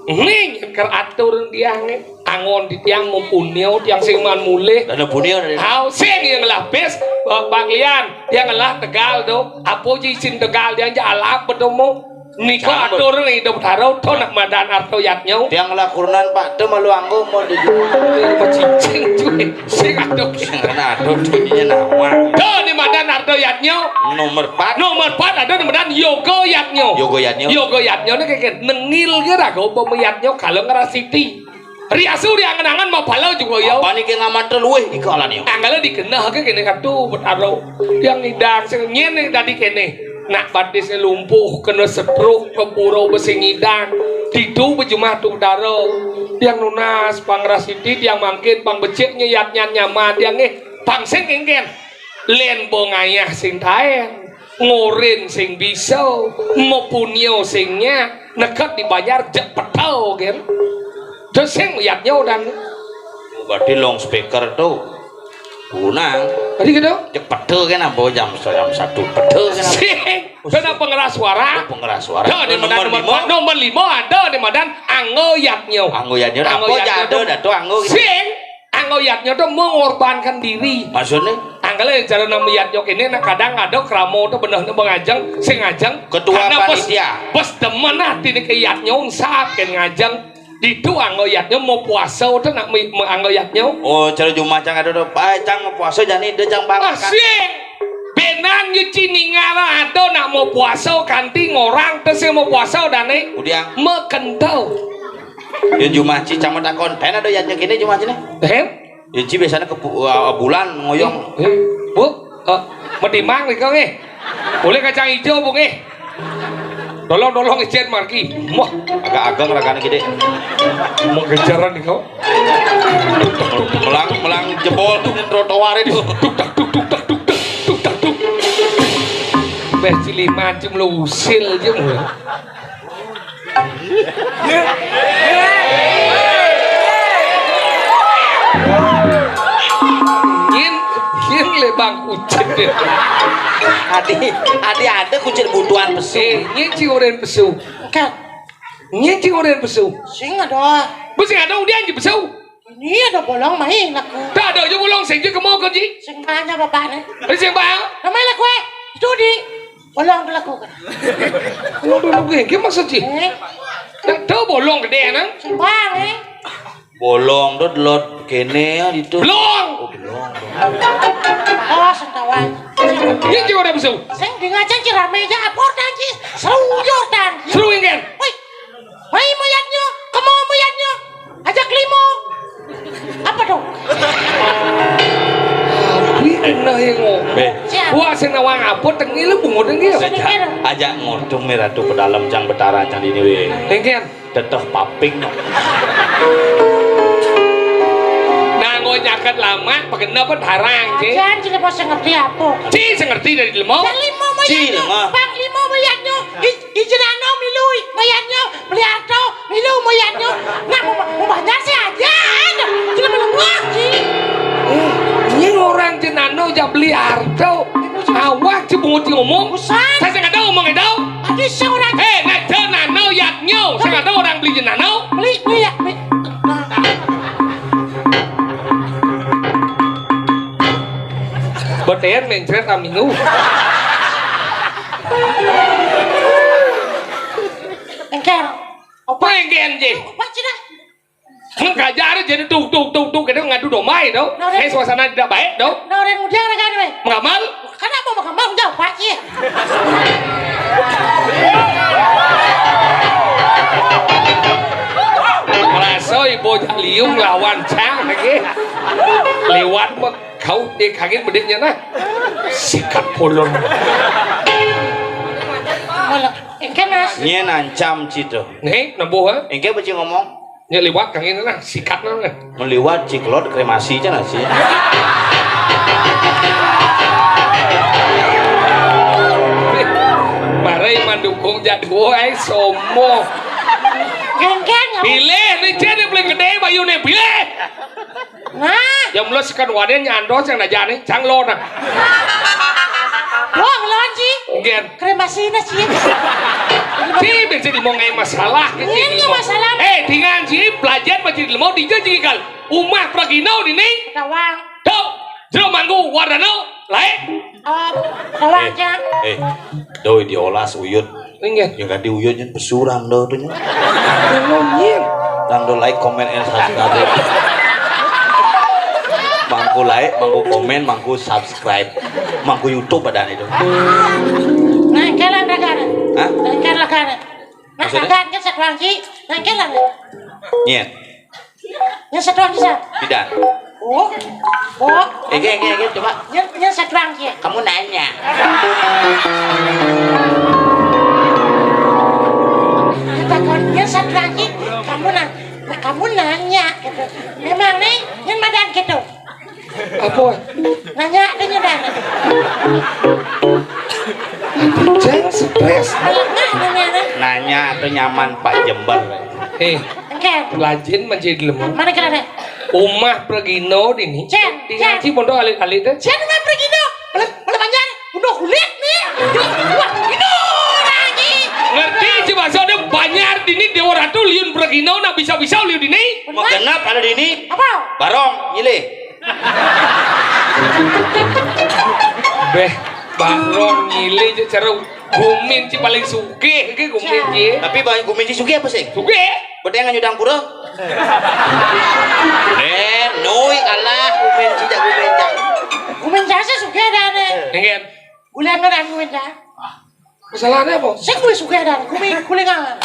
Ni nyeker atur dia eh. Angon di tiang mau punio, tiang sing man mulih. Ada punio dari. Hau sing yang lapis, Bang Lian, tiang ngelah tegal tu. Apa je isin tegal dia je alap betemu. Nika atur ni do taro to nak madan arto yatnya. Tiang lah kurunan Pak tu malu anggo mau di. Mau cincin cuy. Sing atur. Sing kena atur tu nya nama. To ni madan arto yatnya. Nomor empat. Nomor empat ada ni madan yoga yatnya. Yoga yatnya. Yoga yatnya ni kayak nengil ke raga upama yatnya kalau ngerasiti. Riasu di angen-angen mapala juga ya. Apa ni ke ngamanter luwih ika alane. Anggala dikenah ke kene katu betaro. Yang idang sing nyen dadi kene. Nak batis lumpuh kena setruk kepuro besi ngidang. Tidu bejumah tu dara. Yang nunas pangras siti yang mangkin pang becik nyeyat nyan nyaman yang eh pang sing engken. Len bongayah sing taen. Ngorin sing bisa, mepunyo sing nyak, neked dibayar jek petel kan. Terus sing liatnyo dan berarti long speaker tu. Gunang. Tadi gitu. Jek petel kan apa jam jam satu petel kan. Sing. Kena pengeras suara. Oh, pengeras suara. Ada di nomor madan nomor lima. Nomor lima ada di madan anggo yatnyo. Anggo yatnyo. Anggo apa yatnyo ada tu. Dah tu anggo gitu. Sing. Anggo yatnya tu mengorbankan diri. Maksudnya? Angkala cara nama yatnya kini nak kadang ada kramo tu benar tu mengajeng, sing ngajeng. Ketua panitia. Bes demen hati ni ke yatnya unsap kan ngajeng. Ditu anggo yatnya mau puasa tu nak me, me, anggo yatnya. Oh, cara jumah cang ada tu. Ai cang mau puasa jani dia cang bangun. Ah, sing. Benan ye ciningala ada nak mau puasa kanti ngorang tu sing mau puasa dane. Udiang. Mekentau. Yun jumah ci cang mau takon. Pen ada yatnya kini jumah ci ni. Hem? Yun ci biasanya ke bu- uh, bulan ngoyong. Eh, eh, Bu, eh, medimang nih kau nih. Boleh kacang hijau bu nih. Tolong tolong ijen marki. Wah, agak ageng ragane gede. Mau kejaran nih kau. Melang melang jebol tuh trotoar itu. Tuk tak tuk tuk tak tuk tak tuk tak tuk. Beh ciliman cuma usil aja mulai. Nyin, nyin lebang kucing dia. Adi, adi ada kucing butuhan pesu. Eh, nyin ciurin pesu. Kan. Nyén cing orén pesu. Sing ada. Bes sing ada udian ci pesu. Ini ada bolong main aku. Tak ada aja bolong sing ci kemo ko ci. Sing banyak bapaknya. Ada sing bang. Namanya lah kue. Itu di bolong tuh laku. Bolong tuh laku, gimana maksud ci? Eh. Tak tahu bolong gedé nang. Sing bang eh. Bolong to delod kéné ya ditu. Belong. Oh, belong. Oh, sentawa. Iya, Ci, ora musuh. Sing di ngajeng Ci ramé aja apa tang Ci? Seru yo tang. Seru ingkén. Woi. Woi, moyatnya, kemo moyatnya. Ajak limo. Apa dong? Kuwi kena yang ngomong. Bé. Siap. Wah, sing nawang apa tengi lu bungut tengi ya? Sing kira. Ajak ngurtung Ratu Pedalem Cang Betara Cang dini wé. Ingkén. Teteh paping no. Nganggo nyaket lama, pegena apa darang, Ci? Jan, Ci, lepas ngerti apa? Ci, sing ngerti dari lemo. Dari lemo, Ci, mayatnya. Lemo. Bang lemo, mayatnya. I-, ijenano milu, mayatnya. Beli harta, milu, mayatnya. Nah, mau, mau banyak sih aja. Ci, lepas lemo, Ci. Eh, ini orang jenano ya beli harta. Awak Ci bungut Ci ngomong. Busan. Saya nggak tahu ngomong itu. Adi sing ora. Eh, nek jenano yatnyo, sing ada orang beli jenano. Beli, beli ya, beli. Beter mencret amingu. Engker. Apa engker, Ci? Apa, Ci, dah? Kajar jadi tuk, tuk, tuk, tuk, kadang ngadu domba itu. Nah, eh, suasana tidak baik, dong. Nah, orang muda ada kan, weh? Mengamal? Kan apa mengamal? Udah, Pak, iya. Ngerasa ibu liung lawan cang lagi. Lewat mah kau dia kaget bedeknya nah. Sikat pulon. Malah, engke, Mas. Nyén ancam Ci to. Nih, nembuh, ha? Engke apa Ci ngomong? Nya liwat kang ini nah, sikat nah. Meliwat Ci kelot kremasi aja nasi. Marai mandukung jadwo ai somo. Gengkeng. Pilih nih, Ci, nih paling gedé bayuné, pilih. Nah. Ya mula sekan wadén nyandos yang najane cang lo nah. Wong lo Ci. Nggih. Kremasina Ci. Ci bisa dimongai masalah. Ini masalah. Eh, dengan Ci pelajar masih mau dijajikal. Umah pragino dini. Tawang. Tuh, jero manggu wardano laé. Oh, tawang. Eh, Ci. Eh, doi diolas uyut. Inggih. Yang ganti uyut nyén pesurang do tuh. Nyén. Tando like, comment, and subscribe. Mangku like, mangku komen, mangku subscribe. Mangku YouTube ada itu. Nah, jalan rakan. Hah? Jalan rakan. Nah, maksudnya? Rakan kan satuan Ci. Nah, jalan. Iya. Yang satuan bisa. Tidak. Oh. Oh. Ege, ege, ege, coba. Yang, yang satuan Ci. Kamu nanya. Kata kon, yang satuan Ci, kamu nanya. Nah, kamu nanya gitu. Memang nih, yang madan gitu. Apa? Nanya aja dah. Ceng stres. Nanya tuh nyaman Pak Jember. Eh, Engke. Lajin menjadi lemah. Mana kira deh? Umah pragino dini. Ceng, di ngaji pondok alit-alit deh. Ceng umah pragino. Belum, belum panjang. Udah kulit nih. Wah, ini lagi. Ngerti Ci bahasa ada banyak dini Dewa Ratu liun pragino nak bisa-bisa liun dini. Mau genap ada dini. Apa? Barong, nyilih. Béh, barong nyilih je cara gumin Ci paling sugih iki gumin Ci. Tapi ba-, gumin Ci sugih apa sih? Sugih. Bedeng nyudang pura. Eh, nui kalah gumin Ci jak gumin Ci. Gumin Ci sih sugih dah deh. Nggih. Gulangan gumin Ci. Masalahnya apa? Sing kuwi sugih dah, kuwi kulingan.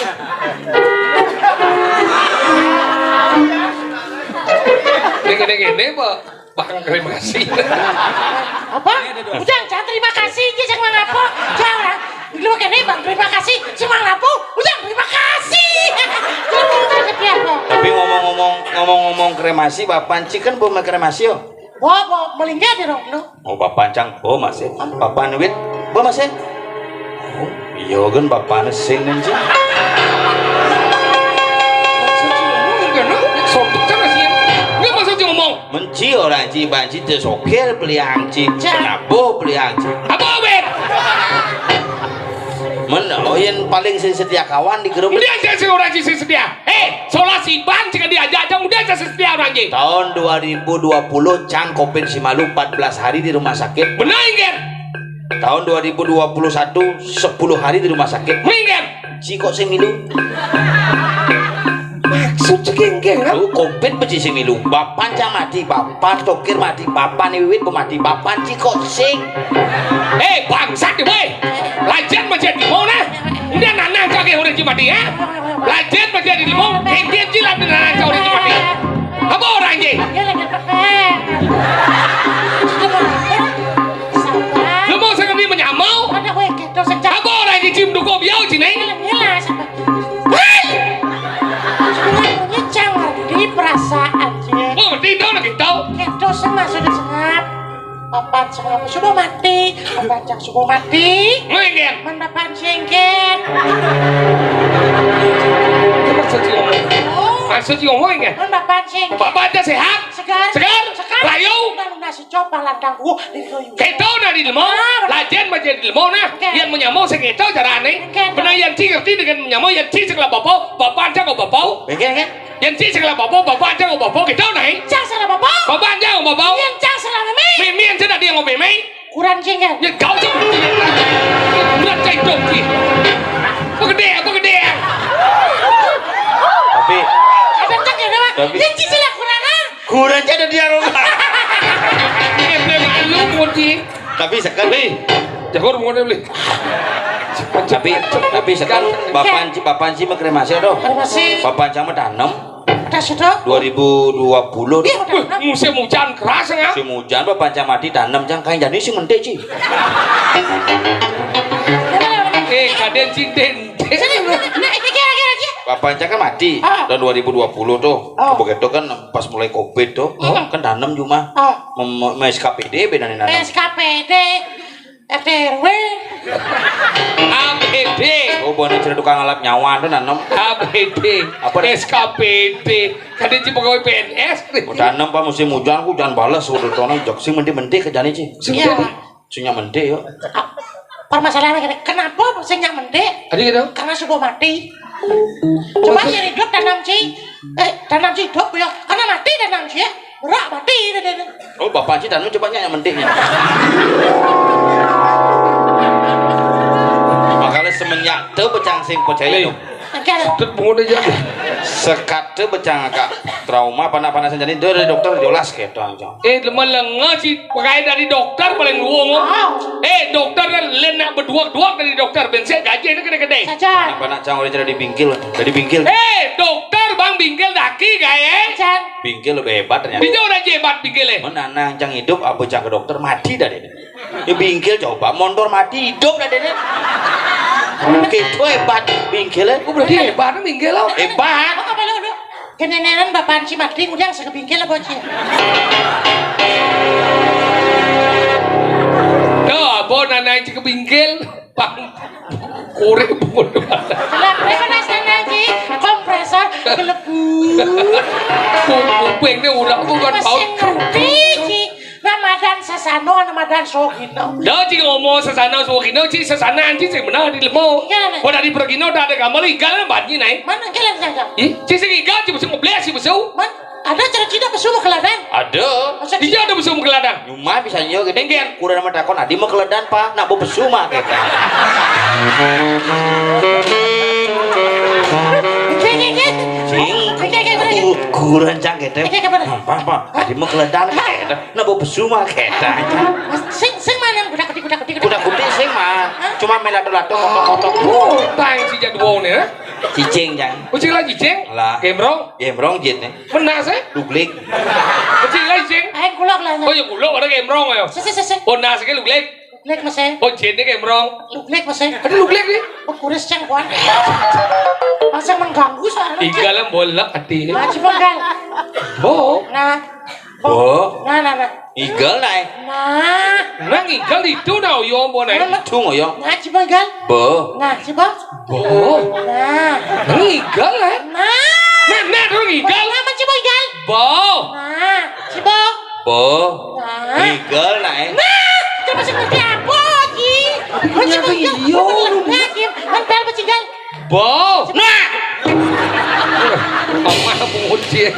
Ning ngene-ngene apa? Bang kremasi. Apa? Ujang, jangan terima kasih iki sing mangapo. Jangan. Lu kene Bang terima kasih sing mangapo. Ujang terima kasih. Terima kasih apa? Tapi ngomong-ngomong, ngomong-ngomong kremasi, Bapak Ci kan belum kremasi yo. Bo, bo, melingkar di rong lu. Oh, Bapak Cang, bo masih. Bapak Nuwit, bo masih. Oh, iya kan Bapak sing nih, Ci. Maksud Ci ngomong kan, no? Sombong kan masih. Enggak maksud Ci ngomong. Menci orang Ci, banci teu sokir beli anci. Cang. Kenapa beli anci? Apa, Bet? Men, oh, yén paling sing setia kawan di grup. Udah aja sing orang sing setia. Eh, solas iban sing diajak aja udah aja sing setia orang aja. Tahun dua ribu dua puluh cang covid si malu empat belas hari di rumah sakit. Benar, Inggir. Tahun dua ribu dua puluh satu sepuluh hari di rumah sakit. Minggir. Ci kok sing milu? Maksud cekengkeng, ha? Tuh, covid beci sing milu. Bapan cang mati, bapan tokir mati, bapan wiwit mati, bapan ci kok sing. Eh, bangsat, weh. Lajen macam di mana? Udah nanang cang orang ci mati, ya? Lajen macam di mana? Kengkeng ci lah nanang cang orang ci mati. Apa orang ci? Lu mau sing ngendi menyamau? Ada kowe kedo sing cak. Apa ora iki cium duko biau cine? Ngilang, ngilang, sabar. Hei! Sebenarnya jangan di perasaan sih. Oh, ngerti to, ngerti to. Kedo sing maksudnya sengap. Papan sengap sudah mati. Papan cang sudah mati. Ngono iki. Men papan singkir. Maksud iki ngomong. Oh. Maksud iki ngomong iki. Men papan singkir. Bapak aja sehat? Segar. Segar. Segar. Rayu. Nang nasi coba lantang gua di koyo. Keto nah di lemo. Ah. Lajen macam di lemo nah. Oke. Yang menyamau sing keto carane. Oke. Benar yang ci ngerti dengan menyamau yang ci sing lah bapak. Bapak aja kok bapak. Oke, oke. Yang ci sing lah bapak, bapak aja kok bapak. Keto nah. Cang salah bapak. Bapak aja kok bapak. Yang cang salah meme. Meme yang sudah dia ngomong meme. Kurang jengkel. Ya kau cuma berat cai dongki. Apa gede, apa gede? Tapi ada cek ya, Pak? Tapi yang cicil ya kurang, ah. Kurang cai ada dia rumah. Eh, boleh malu kunci. Tapi sekarang nih, jago rumahnya beli. Tapi tapi sekarang bapan ci bapan ci mah kremasi aduh. Kremasi. Bapan cang mah tanem. Udah sudah. Dua ribu dua puluh. Iya, udah. Wih, musim hujan keras ya. Musim hujan bapan cang mati tanem cang kain jadi sing mentik ci. Eh, kaden ci den. Sini, nah, ini kira-kira aja. Bapan cang kan mati. Ah. Tahun dua ribu dua puluh tuh. Oh. Begitu kan pas mulai covid tuh, hmm, kan tanem cuma ah. Mem- mem- S K P D beda nih nanem. S K P D, R T R W. A P D. Oh, bukan cerita tukang alap nyawa tuh nanem. A P D. Apa nih? S K P D. Kan dia pegawai P N S. Oh, tanem pas musim hujan, hujan balas udah tonang jok sing menti-menti kerjanya ci. Iya. Sing nyak menti yo. Permasalahannya gini, kenapa sing nyak menti? Ada gitu. Karena sudah mati. Coba nyari hidup tanam ci. Eh, tanam ci hidup ya. Karena mati tanam ci ya. Berak mati. Oh, bapak ci tanam coba nyak menti. Makanya semenjak tuh becang sing percaya. Nih. Enggak. Sedut pungut aja. Sekat tuh becang agak trauma panas-panasan jadi dari dokter jolas gitu aja. Eh, lemah lenga si pakai dari dokter paling luwung. Ah. Eh, dokter kan lain nak berduak-duak dari dokter bensek gaji itu gede-gede. Saja. Apa nak cang udah jadi bingkil, jadi bingkil. Eh, dokter bang bingkil daki gaya. Saja. Bingkil lebih hebat ternyata. Bisa orang hebat bingkil eh. Mana nang cang hidup apa cang ke dokter mati dah deh. Ya bingkil coba mondor mati hidup dah deh. Gitu hebat bingkil eh. Oh, berarti hebat bingkil lo. Hebat. Apa lo lo? Kenenenan bapak ci mati ngundang sekebingkil apa ci? Tuh, apa nanai ci kebingkil? Bang, korek pun. Kenapa panas nanai ci? Kompresor kelebu. Kuping ini udah bukan bau. Masih ngerti ci. Ramadan sasano, Ramadan sogino. Dah ci ngomong sasano sogino ci sasana anci sing benar di lemo. Iya, nih. Pada di pergino dah ada gambar igal banci naik. Mana jalan saja? Ih, ci sing igal ci besu ngebleh ci besu. Man, ada cara cina besu mau keladan? Ada. Masa iya ada besu mau keladan. Cuma bisa nyo gitu. Enggen. Kurang nama takon adi mau keladan pak, nak mau besu mah kita. Cing, cing, cing. Cing. Cing, cing, cing, cing. Ukuran cang gitu. Cing, cing, cing. Pak, pak, adi mau keladan kita. Nah, bau besu mah kita. Sing sing mana yang kuda kutik kuda kutik kuda. Kuda kutik sing mah. Cuma melato-lato kotok-kotok. Utang si jadwal nih ya. Cicing jang. Kucing lagi cicing. Lah. Gembrong. Gembrong jin nih. Benar sih. Duglik. Kucing lagi cicing. Ayo kulak lah. Oh ya kulak ada gembrong ya. Sese sese. Oh nasi kayak luglik. Luglik masih. Oh jin nih gembrong. Luglik masih. Ada luglik nih. Oh kuris cang kuan. Masa mengganggu soalnya. Igalnya bolak hati. Nah, coba enggak. Oh. Nah. Bo. Nah, nah, nah. Igel nae. Nah. Nang igel itu nah oyo bo nae. Nah, nah. Cung oyo. Nah, coba igel. Bo. Nah, coba. Bo. Nah. Nang igel eh. Nah. Nah, nah, nang igel. Nah, coba igel. Bo. Nah, coba. Bo. Nah. Igel nae. Nah, coba seperti apa, Ji? Ternyata iya. Nah, Ji. Bo. Nah. Mama pungut sih.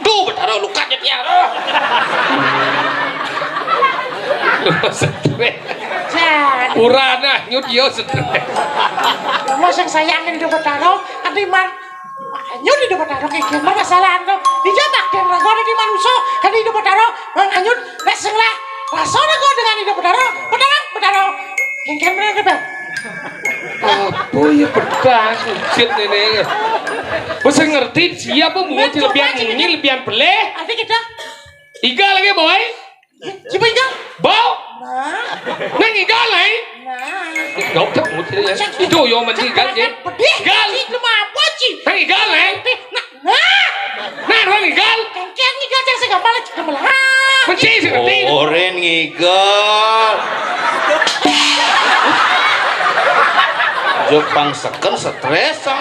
Tuh, Betara luka aja dia. Stres. Jan. Urana nyut yo stres. Masa sayangin Ida Betara, kan iman. Nyut Ida Betara kayak gimana masalah anu? Dijabak dan ragu ada di manusia, kan Ida Betara, mang anyut, nek sing lah, rasa ragu dengan Ida Betara, Betara, Betara. Kengken bener, Bang. Apa ya pedang, ucit ini? Wis ngerti siapa mau lebihan ini, lebihan peleh? Nanti kita. Iga lagi, boy. Coba iga. Bau. Nah. Nang iga, lai. Nah. Gak usah ucit ya. Itu yo mesti iga, ya. Pedih. Iga. Itu mah apa, Ci? Nang iga, lai. Nah. Nah. Nah, nang iga. Kengken iga, cek segala, cek segala. Mesti sih ngerti. Oren ngigal. Jepang seken stres sang.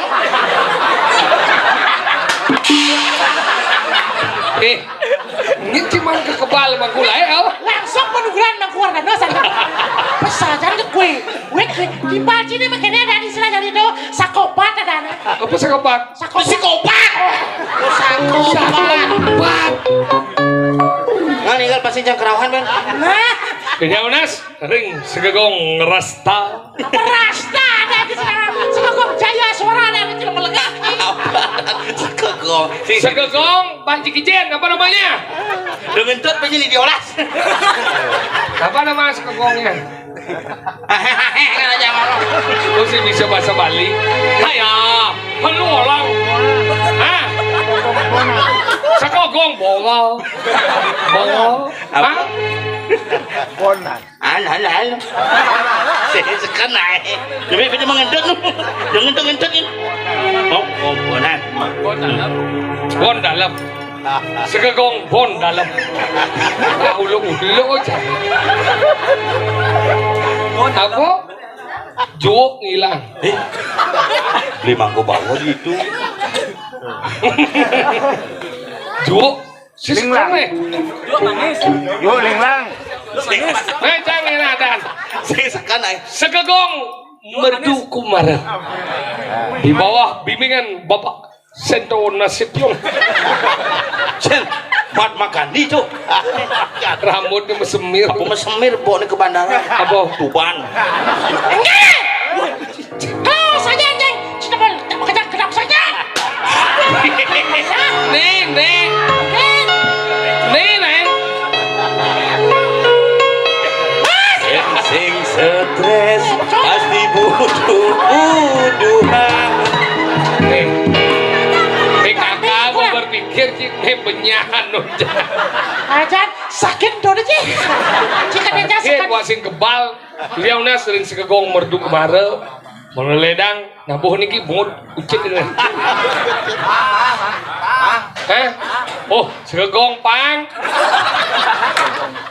Eh, ini cuman ke kebal mangkula ya, oh. Langsung penugaran mangkuar dan dosa. Pesajan ke kue. Wek, di Paci ini makanya ada istilah dari itu sakopat ada. Apa sakopat? Sakopat. Psikopat. Oh, sakopat. Sakopat. Nah, ngigal pasti jang kerauhan, Ben. Nah. Kenya Unas, ring segegong rasta. Apa rasta ada di sana? Segegong jaya suara ada di Cilemelegah. Apa? Segegong. Segegong panci kijen, apa namanya? Dengan tut penyanyi diolas. Apa nama segegongnya? Kan aja ngomong. Lu sih bisa bahasa Bali. Haya, lu orang. Hah? Segegong bongol. Bongol. Hah? Bonan. Hal, hal, hal. Saya sekan naik. Jadi kita mengendut lu. Jangan ngentut-ngentut ini. Oh, oh, bonan. Bon dalam. Segegong bon dalam. Ah, ulung-ulung aja. Apa? Juuk ngilang. Eh, beli mangko bawah gitu. Juuk. Sis Linglang. Kone. Yo, linglang. Nah, jangan ada. Saya sekan naik. Segegong merdu kumara. Di bawah bimbingan Bapak Sento Nasution. Sen, Mahatma Gandhi tuh. Rambutnya mesemir. Apa mesemir, bawa nih ke bandara? Apa? Tuban. Enggak. Kau saja, anjing. Kenapa, kenapa, kenapa saja? Nih, nih. Nih. Nih, nih. Sing, sing stres, pasti butuh buduhan. Nih. P K K mau berpikir, Cik. Nih, benyahan, loh. Ajan, sakit, tuh, Cik. Cik, aja sakit. Wah, sing kebal. Beliau nah sering segegong merdu kemara. Meledang, nabuh niki bungut ucit ini. Hah? Oh, segegong pang.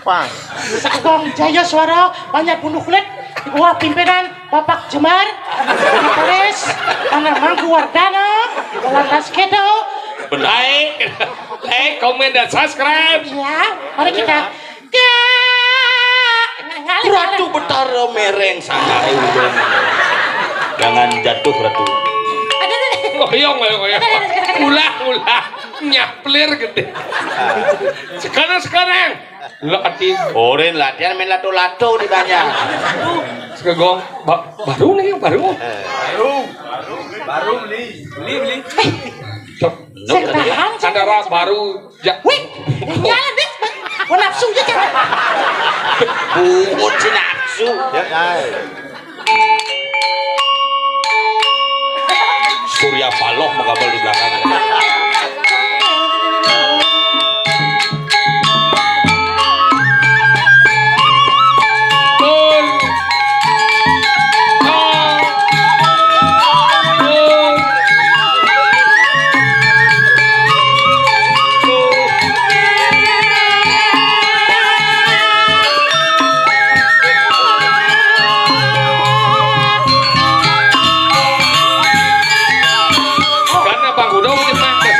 Pang. Segegong jaya suara, banyak bunuh kulit. Di bawah pimpinan Bapak Jemar, Sekretaris, anak Mangku Wardana, Lantas Kedo. Benar. Like, like, komen, dan subscribe. Ya, mari kita. Ratu Betara mereng sana. Jangan jatuh, Ratu. Aduh, aduh, aduh. Oh, iya, iya, iya. Aduh, aduh, aduh. Ulah, ulah. Nyaplir gede. Sekarang, sekarang. Latihan. Oren latihan main lato-lato di banyak. Segegong. Ba-, baru nih, baru. Baru. Baru beli. Beli, beli. Cok. Sing tahan, sing tahan. Antara baru, ya. Wih, nyala deh. Gua nafsu aja, Cak. Bungut si nafsu. Ya, guys. Surya Paloh mengabal di belakang. Karena Bang Udo udah pantes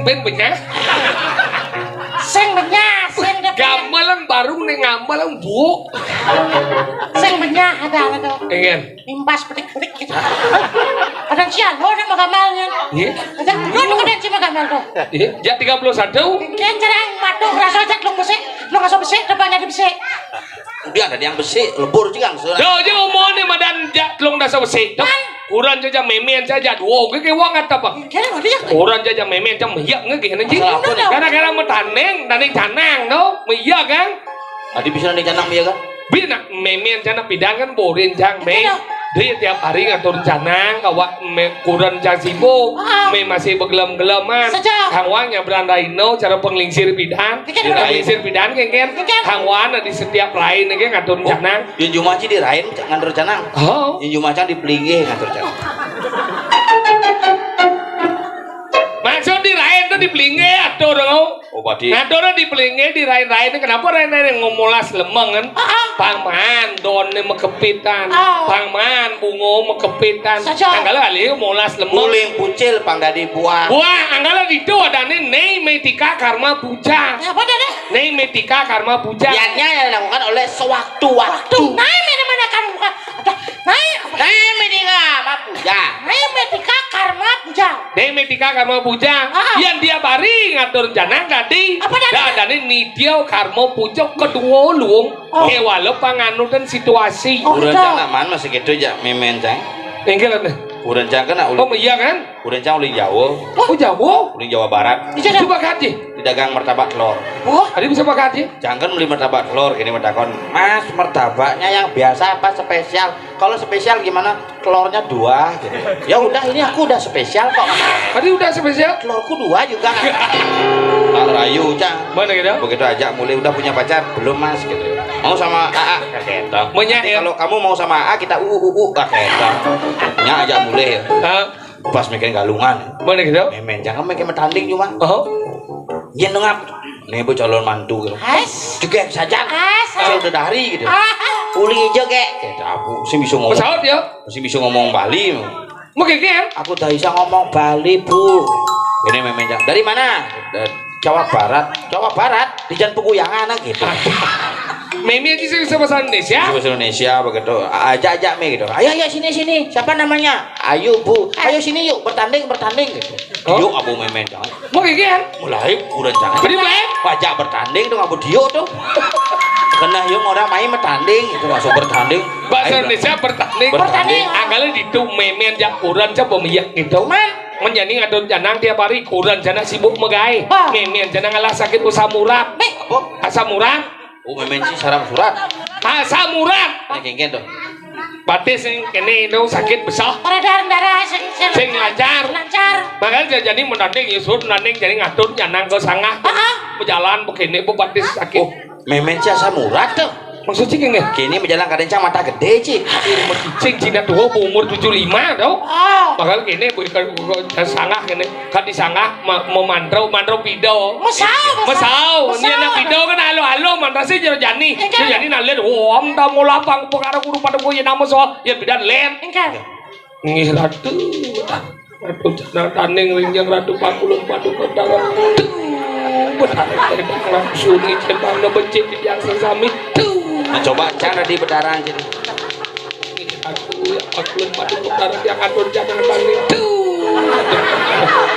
Ben benyah. Sing benyah, sing dep- Gamelan baru ning ngamel mbok. Sing benyah ada ada tuh. Ingen. Impas petik-petik gitu. Ada sian, lo nak magamal kan? Iya. Ada, lo nak ada sih magamal tuh. Iya. Jak tiga puluh satu. Kian cerang matu rasa jak lu besik, lu rasa besik, depannya di besik. Udah ada yang besik, lebur juga langsung. Yo, yo, omone madan jak telung dasa besik. Kan? Kurang jaja memen saja, dua oke ke wong ada apa? Kene mati ya. Kurang jaja memen jam ya ngene gini ji. Masalah apa nih? Gara-gara metanding, tanding canang tuh, iya kan? Tadi bisa nih canang ya kan? Bina memen canang pidan kan borin jang me. Iya. Dia tiap hari ngatur canang, kawa me kurang jang sibuk, Ah. me masih begelem-geleman. Saja. Kang Wang nyabran raino, cara penglingsir pidan. Iya. Penglingsir pidan kengken. Iya. Kang Wan di setiap lain kengken ngatur Oh. canang. Yun Jumaji di rain ngatur canang. Oh. Yun Jumaji di pelinggih ngatur canang. Maksud di rain tuh di pelinggih atur, oh. Oh, padi. Ngatur di pelinggih di rain-rain, kenapa rain-rain yang ngomolas lemeng kan? Ah, ah. Pangman done mekepitan. Ah. Pangman bungo mekepitan. Saja. Anggala kali molas lemeng. Uling pucil pang dadi buah. Buah, anggala itu adane nei metika karma puja. Apa tadi? Nei metika karma puja. Niatnya yang dilakukan oleh sewaktu-waktu. Waktu. Nei mana mana karma puja. Ada, nei apa? Nei metika karma puja. Nei metika karma puja. Nei metika karma puja. Ah. Yang dia bari ngatur janang tadi. Apa tadi? Dadane nitya karma puja kedua luung. Oh. Kewala panganutan situasi. Oh, Kurang gitu. Cang aman masih gitu ya, memen cang. Inggih lho. Kurang cang kena Oh, uling. Iya kan? Kurang cang uling Jawa. Oh, Jawa. Uling Jawa Barat. Iya, Coba kaji. Di dagang martabak telur. Oh, tadi bisa pakai aja. Jangan beli martabak telur, gini mentakon. Mas, martabaknya yang biasa apa spesial? Kalau spesial gimana? Telurnya dua gitu. Ya udah, ini aku udah spesial kok. Tadi udah spesial. Telurku dua juga. Tak rayu, Cang. Mana gitu? Begitu aja mulai udah punya pacar, belum mas gitu. Mau sama A A, kaget. Menya Nanti ya. Kalau kamu mau sama A A kita uu uu, kaget. Nya aja mulai. Hah? Pas mikirin galungan. Mana gitu? Memen, jangan mikir metanding cuma. Oh. Yen ngap. Nih bu calon mantu gitu. Has. Juga saja. Has. Saya udah dari gitu. Ah. Uli aja kek. Kita aku sih bisa ngomong. Pesawat ya? Sih bisa ngomong Bali. Mungkin kan? Aku tak bisa ngomong Bali, Bu. Ini memen Cang. Dari mana? Dari Jawa Barat. Jawa Barat di Jan Pekuyangan gitu. Meme aja sih bisa bahasa Indonesia. Bisa bahasa Indonesia begitu. Ajak-ajak me gitu. Ayo ayo sini sini. Siapa namanya? Ayo Bu. Ayo sini yuk bertanding bertanding gitu. Oh. Yuk abu memen jangan. Mau gigi kan? Mulai kurang jangan. Beri mulai. Pajak bertanding dong abu Dio tuh. Kena yuk orang main bertanding itu masuk bertanding. Bahasa Ayo, Indonesia bertanding. Bertanding. Anggale ditu memen jak kurang coba miyak gitu. Man. Menjadi ngatur janang tiap hari kurang jana sibuk megai. Ah. Memen jana ngalah sakit usah murah. Meh. Apa? Asam urat. Oh, memen sih sarang surat. Asam urat. Ini kengken tuh. Batis sing kene itu sakit besar. Peredaran darah sing sing Sing lancar. Lancar. Makanya dia jadi menanding ya suruh menanding jadi ngatur janang ke sangah. Ah, ah. Berjalan begini bu batis sakit. Oh, memen sih asam urat tuh. Maksudnya gini. Kini berjalan kadang cang mata gede, Ci. Sing Cina tua bu umur tujuh lima tau. Oh. Makanya kene bu ikan sangah kene. Kan di sangah ma- mau mantra, mantra pida. Mesau, mesau. Mesau. Mesau. Ini anak pida kan alo-alo mantra sih jero jani. Enggak. Jero jani nak len, wah, om tak mau lapang perkara guru pada gue nama so, ya pida len. Enggak. Ngih ratu. Ratu janang taning rinjang ratu pakulun padu kondang. Tuh, benar. Ratu suni cendang becik di yang sesami. Tuh. Nah, coba cara di bedaran gitu. Aku, aku lupa di putaran yang atur jangan balik. Tuh.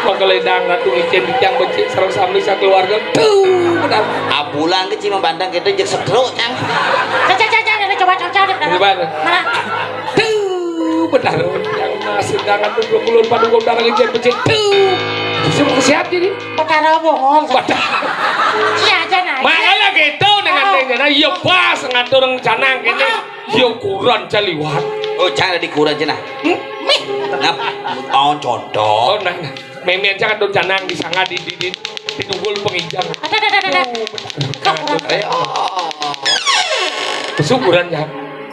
Penggeledang ratu licin yang becik sareng sami sakeluarga. Tuh, benar. Abulan ke cima bandang kita jek setruk cang. Cang, cang, cang, cang, ini coba, cang, cang, cang. Gimana? Mana? Tuh, benar. Yang masih jangan tuh belum belum pada gua darah licin becik. Tuh. Siapa siap jadi? Betara bohong. Betara. Iya aja nah. Makanya gitu dengan Oh. Dengan iya pas ngatur rencana gini. Ah. Yo kurang caliwat. Oh, jangan di kurang cenah. Hmm? Nah, oh contoh. Oh, nah, nah. Meme aja kan janang di sana di di di, di tunggul penginjang. Ada ada ada ada. Ayo. Kesuburan ya.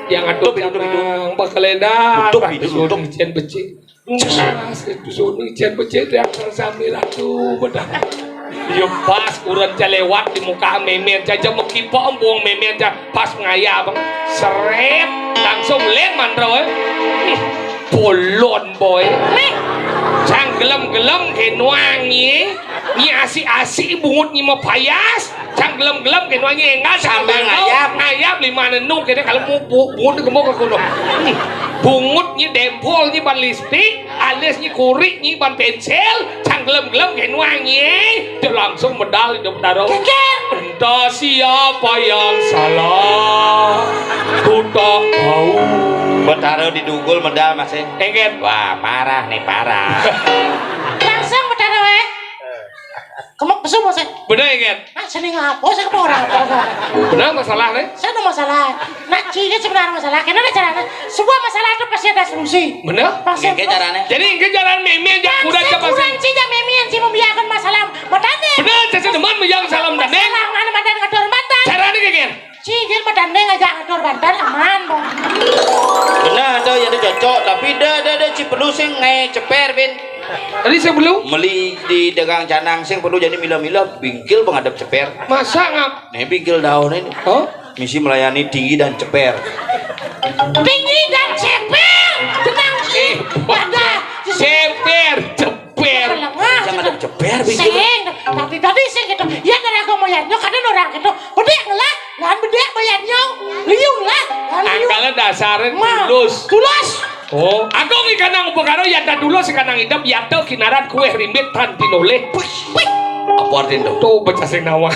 Yang ngatur Tutup, tutup, tutup. Janang bakal edan. Tutup, Pak, tutup, tutup. Disuruh ijen becik. Mas, itu suni jen becik yang sami ratu bedah. Yo pas kurang caliwat di muka meme aja mekipok embung meme aja pas ngayap. Seret langsung len mandro eh. Hmm, bolon boy. Nih. Sang gelem-gelem kenuangi. Nyi asik-asik bungut nyi mapayas, cang gelem-gelem kéné nyi énggal, cang sambil bangau, ngayap. Ngayap lima nenung kéné kalau mau bu-, bungut gemuk aku noh. Hmm. Bungut nyi dempul nyi ban lipstik, alis nyi kurik nyi ban pensil, cang gelem-gelem kéné nyi. Dia langsung medal hidup taruh. Kéngkén. Entah siapa yang salah, ku tak tahu. Betara didugul medal masih. Kéngkén. Wah, parah nih, parah. Langsung Betara, eh. Kamu pesu mau saya? Bener ya, Ken? Nah, sini ngapa saya ketemu orang apa? Bener masalah nih? Saya ada masalah. Nah, ciri sebenarnya masalah. Karena ada caranya. Semua masalah itu pasti ada solusi. Bener? Pasti ada solusi. Jadi, ini jalan meme yang kurang siapa sih? Kurang sih, ya, meme yang sih membiarkan masalah. Matane. Bener, saya demen yang salam tadi. Masalah mana, mana ngatur mantan. Caranya kayak gini. Cing, dia mah dandeng aja ngatur bantal aman, Bang. Benar, ada yang cocok, tapi dah, dah, dah, ci perlu sing ngai ceper, Bin. Tadi saya belum. Meli di dagang canang sing perlu jadi mila-mila, bingkil pengadap ceper. Masa ngap? Nih bingkil daun ini. Hah? Misi melayani tinggi dan ceper. Tinggi dan ceper, tenang. Ih, ada. Ceper, ceper. Lengah. Jangan ada ceper, bingkil. Sing, tadi, tadi sing gitu. Ya, dari aku mau ya, nyok ada orang gitu. Udah ngelah. Lan bedék bayarnya, liu lah. Lan liu. Angkalnya dasarnya tulus. Tulus. Oh, aku ngikanang upakara yata tulus, ikanang idep yata kinaran kuéh rimbit tan tinolih. Wih, wih. Apa artinya tuh? Tuh, baca sing nawang.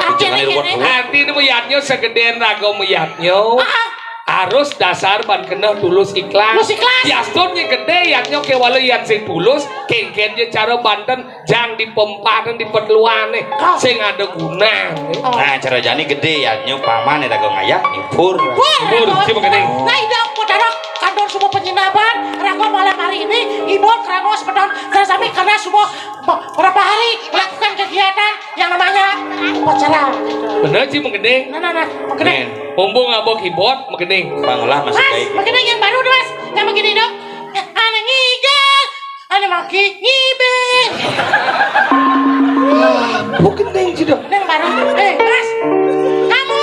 Artinya gini. Artinya mayatnya segedén raga mayatnya. Ah, ah. Harus dasar ban kena tulus ikhlas. Tulus ikhlas. Yastun nya gedé, yatnya kéwala yan sing tulus, kéngkén ja cara banten. Jang di pempatan di peteluan nih, sing ada guna. Nah, cara jani gedé ya, nyupaman ya dagang ayah, nyubur. Nyubur, si begening. Nah, ini aku darah kantor semua penginapan, raga malam hari ini, ibu kerangos pedon, dan sampai karena semua be-, berapa hari melakukan kegiatan yang namanya upacara. Bener sih, begening. Nah, nah, nah, begening. Mumpung abok keyboard, begening. Pangulah masih baik. Mas, begening yang baru deh, Mas. Yang begini dong. Aneh ngigal. Ada maki ngibing. Bukan deng sudah. Neng baru. Eh, Mas. Kamu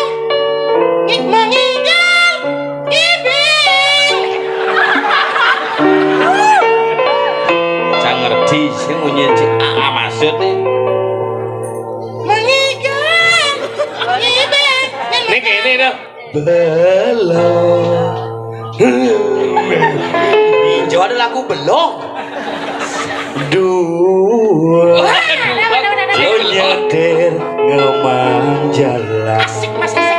ngik mengigal ngibing. Saya ngerti sih munyi cik A A maksudnya. Mengigal ngibing. Ini kayak ini dah. Belum. Hijau ada lagu belum. Dua. Lo nyetir ngemang jalan. Asik, Mas, asik.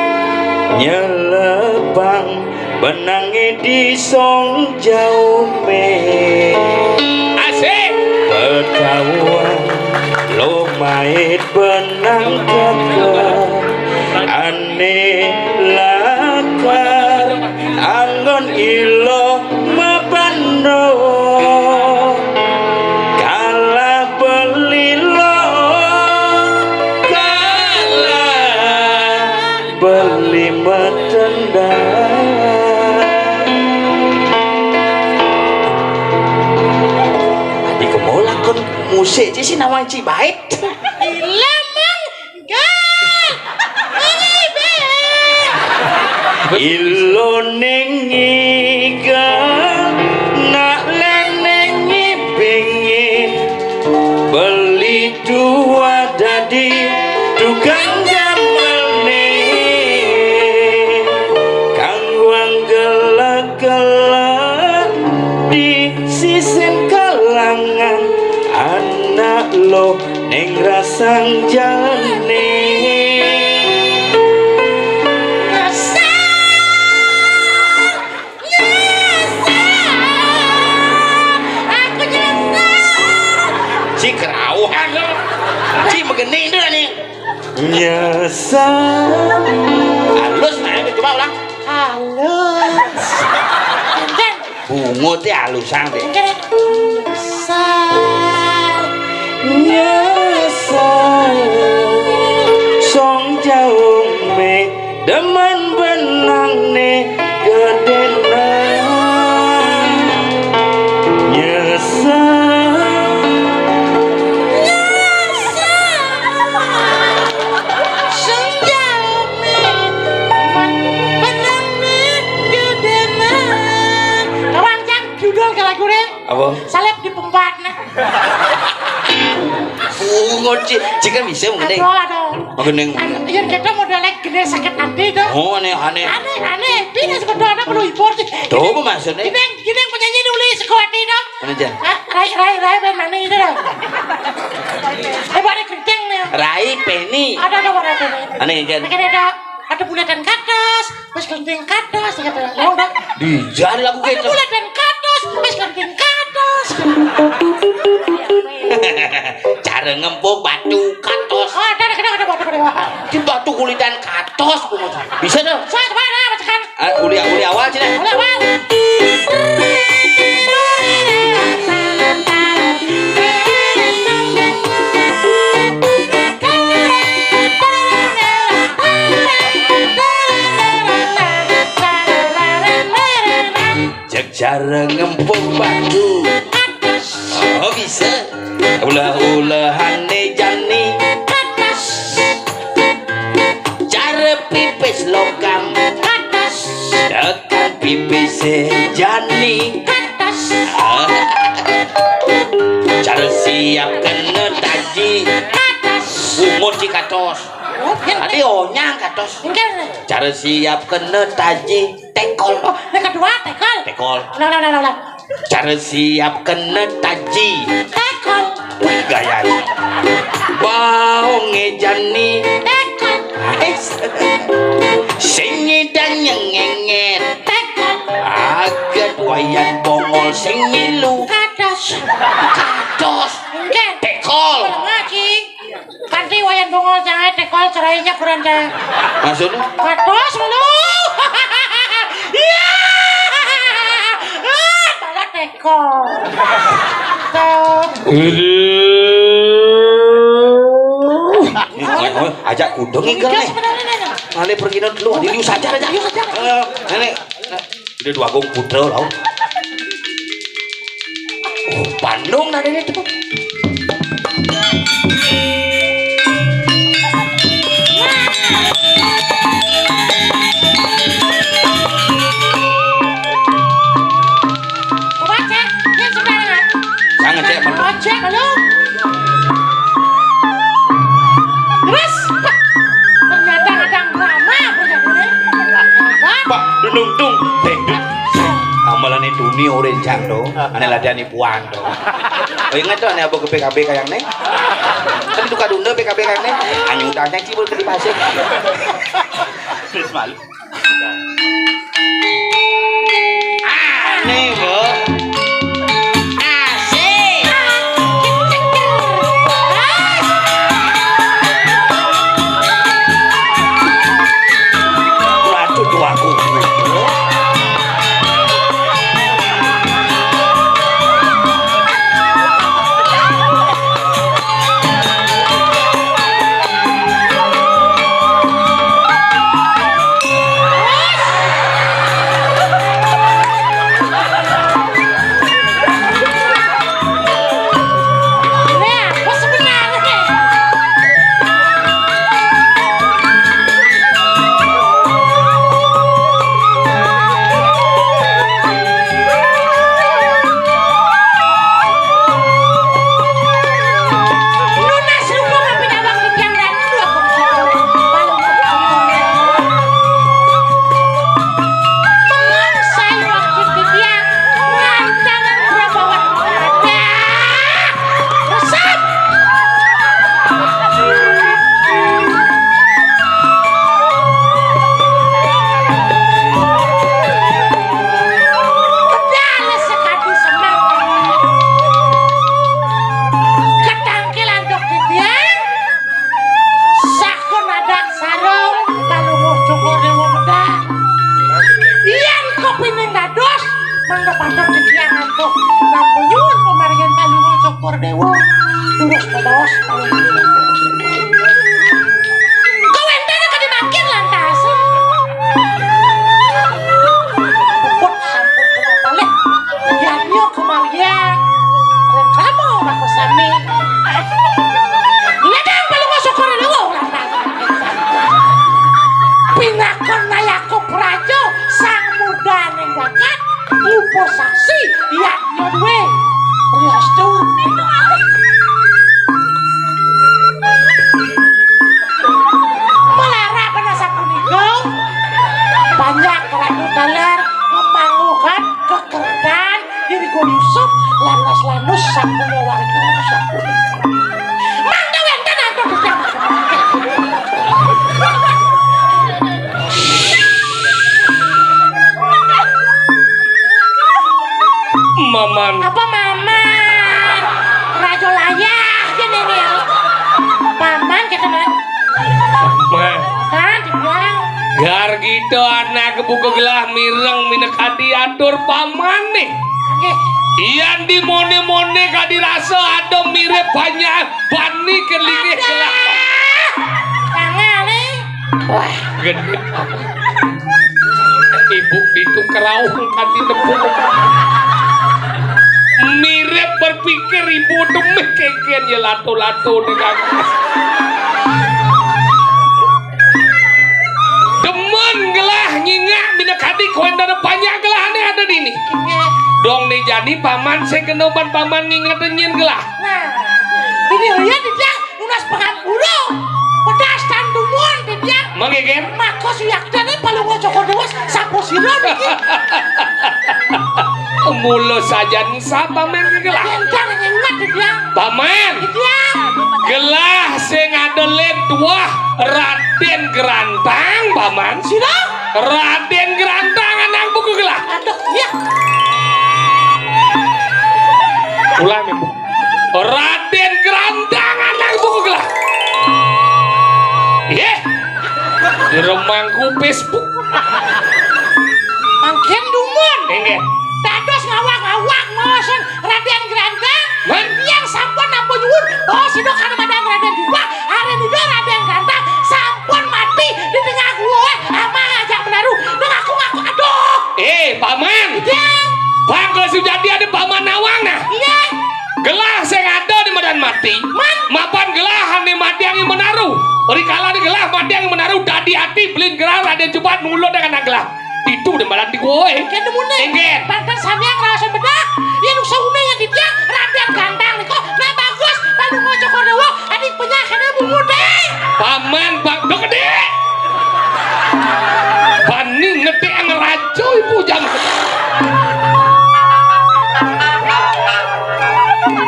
Nyelepang benangé di song jaume. Asik. Betawa lo mait benang keke. Ané lakar anggon ilo mapando. Kalah beli lo, kalah beli matendang. Adi kemolakon musik sih nawang Cibait. Ilamang. Ilo ning ngiga nak leneng ngibingi beli dua dadi tukang jamelne kang wang gelek-gelek di sisin kalangan anak lo Ning rasang jane. Nyesel, nyesel, aku nyesel. Ci kerauhan lo. Ci begeni itu nih. Nyesel. Halus, nah, coba ulang. Halus. Bungut ya alusan deh. Nyesal, nyesal. Song jaung me demen benang ne gedena. Nyesal. Nyesal. Song jaung me demen benang ne gedena. Kawan, Cang, judul ke lagu ne. Apa? Salep di pempat nah. Kunci, jika bisa mending. Aduh, aduh. Mending. Anu, yen kita modalnya gede sakit hati tuh. Oh, aneh, aneh. Aneh, aneh. Pindah sekedar ada perlu impor sih. Tuh, apa maksudnya? Gini, gini penyanyi dulu sekolah hati tuh. Mana aja? Ah, rai, rai, rai, ben mana itu tuh? Eh, balik keriting nih. Rai Peni. Ada, ada, ada, ada. Aneh, kan? Ada, ada. Ada bulatan kados, wis ganting kados, kata. Ya udah. Dijari lagu gitu. Ada bulatan kados, wis ganting kados. Cara ngempuk batu kados. Oh, ada, ada, ada, ada, ada, ada. Di batu kulitan kados. Bisa tuh. Saya kemana, Mas Kan? Ah, uli, uli awal sini. Uli awal. Cek cara ngempuk batu. Oh, bisa. Ulah-ulahane jani. Cara pipis logam. Tekan pipis jani. Cara siap kena taji. Bungut si katos. Oh, yen Tadi onyang katos. Enggak. Cara siap kena taji tekol. Oh, yang kedua tekol. Tekol. Ulang, ulang, ulang, ulang. Cara siap kena taji. Tekol. Wih, gaya. Baong ngejani. Tekol. Ais. Sing ngedan nyengenget. Tekol. Aget wayan bongol sing milu. Kados. Kados. Enggak. Tekol. Ulang lagi. Kanthi wayan bongol sangae tekol cerainya kurang cah. Maksudnya? Kados lho. Iya. Ah, malah tekol. Tuh. Aduh. Ajak kudung ikel nih. Sebenarnya nih. Ngale pergi dulu, diliu saja aja. Ayo saja. Eh, nenek. Udah dua gong putra lah. Oh, Bandung nadanya tuh. Coba cek, dia sembarangan. Jangan cek, Bang. Oh, cek, halo. Terus, Pak, ternyata ada yang lama, Pak, ya, ini. Pak, dunung dung, dengdut. Amalan itu ni orang jang tu. Aneh latihan ibuan tu. Oh, ingat tu, aneh apa ke P K B kayang ni? Kan tu kadunda P K B kayang ni. Anyu tanya cibul ke di pasir. Terus malu. Aneh, Bu. Asik. Waduh, tuaku. Nunas rupa mapi dawang titiang ratu agung. Mengang sayuak titiang ngancangan prabawan. Resep. Pedale sekadi semangat. Ketangkilan dok titiang. Sakon adak sarung, palungguh cukur dewa medal. Yen kopining dados, mangga patut titiang antuk. Nampa nyuwun pamargin palungguh cukur dewa. Terus terus. Kawéntenan kadi mangkin lantas. Puput sampun kula palih. Yadnya kemargian. Reklama ora kesami. Ledang palungguh syukur lho. Pinakon nayaku praja sang mudaning jagat. Upasaksi yadnya duwe. Restu. Banyak ratu taler ngemangguhan kekertan diri Yusuf, lanus-lanus sapunya warga Yusuf. Mangga wénten atur gedang. Maman. Apa Maman? Rajo layah, ya, Nene. Paman, kita mah. Mah. Hah, dibilang. Gar gitu anak buka gelah mireng minekadi atur paman nih. Nggih. Yan di mone-mone kadi rasa ada mirip banyak bani kelilih gelah. Tangane. Wah, gede. Ibu itu keraung kadi tepuk. Mirip berpikir ibu demeh keken ya lato-lato dengan. Demen gelah ngingak minekadi koen dana banyak gelahane ada dini. Dong ne jani paman sing kena ban paman nginget nyen gelah. Nah, ini lihat dia nunas pengapura. Pedas tan dumun dia. Mangke, Ken? Maka suyakdane palunga Cokor Dewa sapu sira niki. Mula sajan sapa men iki lah? Gendang nyengat dia. Paman. Dia. Gelah sing ada len tuah Raden Gerantang, Paman. Sira? Raden Gerantang anak buku gelah. Aduh, iya. Ulang, Ibu. Raden Gerantang anak buku gelah. Yeh. Di remangku Facebook. Mangkin dumun. Inggih. Dados ngawak-ngawak maosan Raden Gerantang. Man? Yang sampun nampa nyuwun. Oh, sida kana madan Raden Jubah. Hari nida Raden Gerantang sampun mati di tengah gua. Amang ajak menaru. Dong aku ngaku. Aduh. Eh, Paman. Iya. Bangga sujati ada Paman nawang nah. Iya. Gelah sing ada di madan mati. Man? Mapan gelah ane mati yang menaru. Rikala di gelah mati yang menaru dadi ati belin gelah Raden Jubah nulung dengan gelah. Itu di madan di kowe. Kene mune. Enggen. Pantes sampeyan ngraos bedah. Yen usah une yen ditya Raden Gantang nika. Nah bagus, lalu ngoco kono wae. Adik penyakene bungut, eh. Paman bak do gede. Bani ngetik ngeraco ibu jam.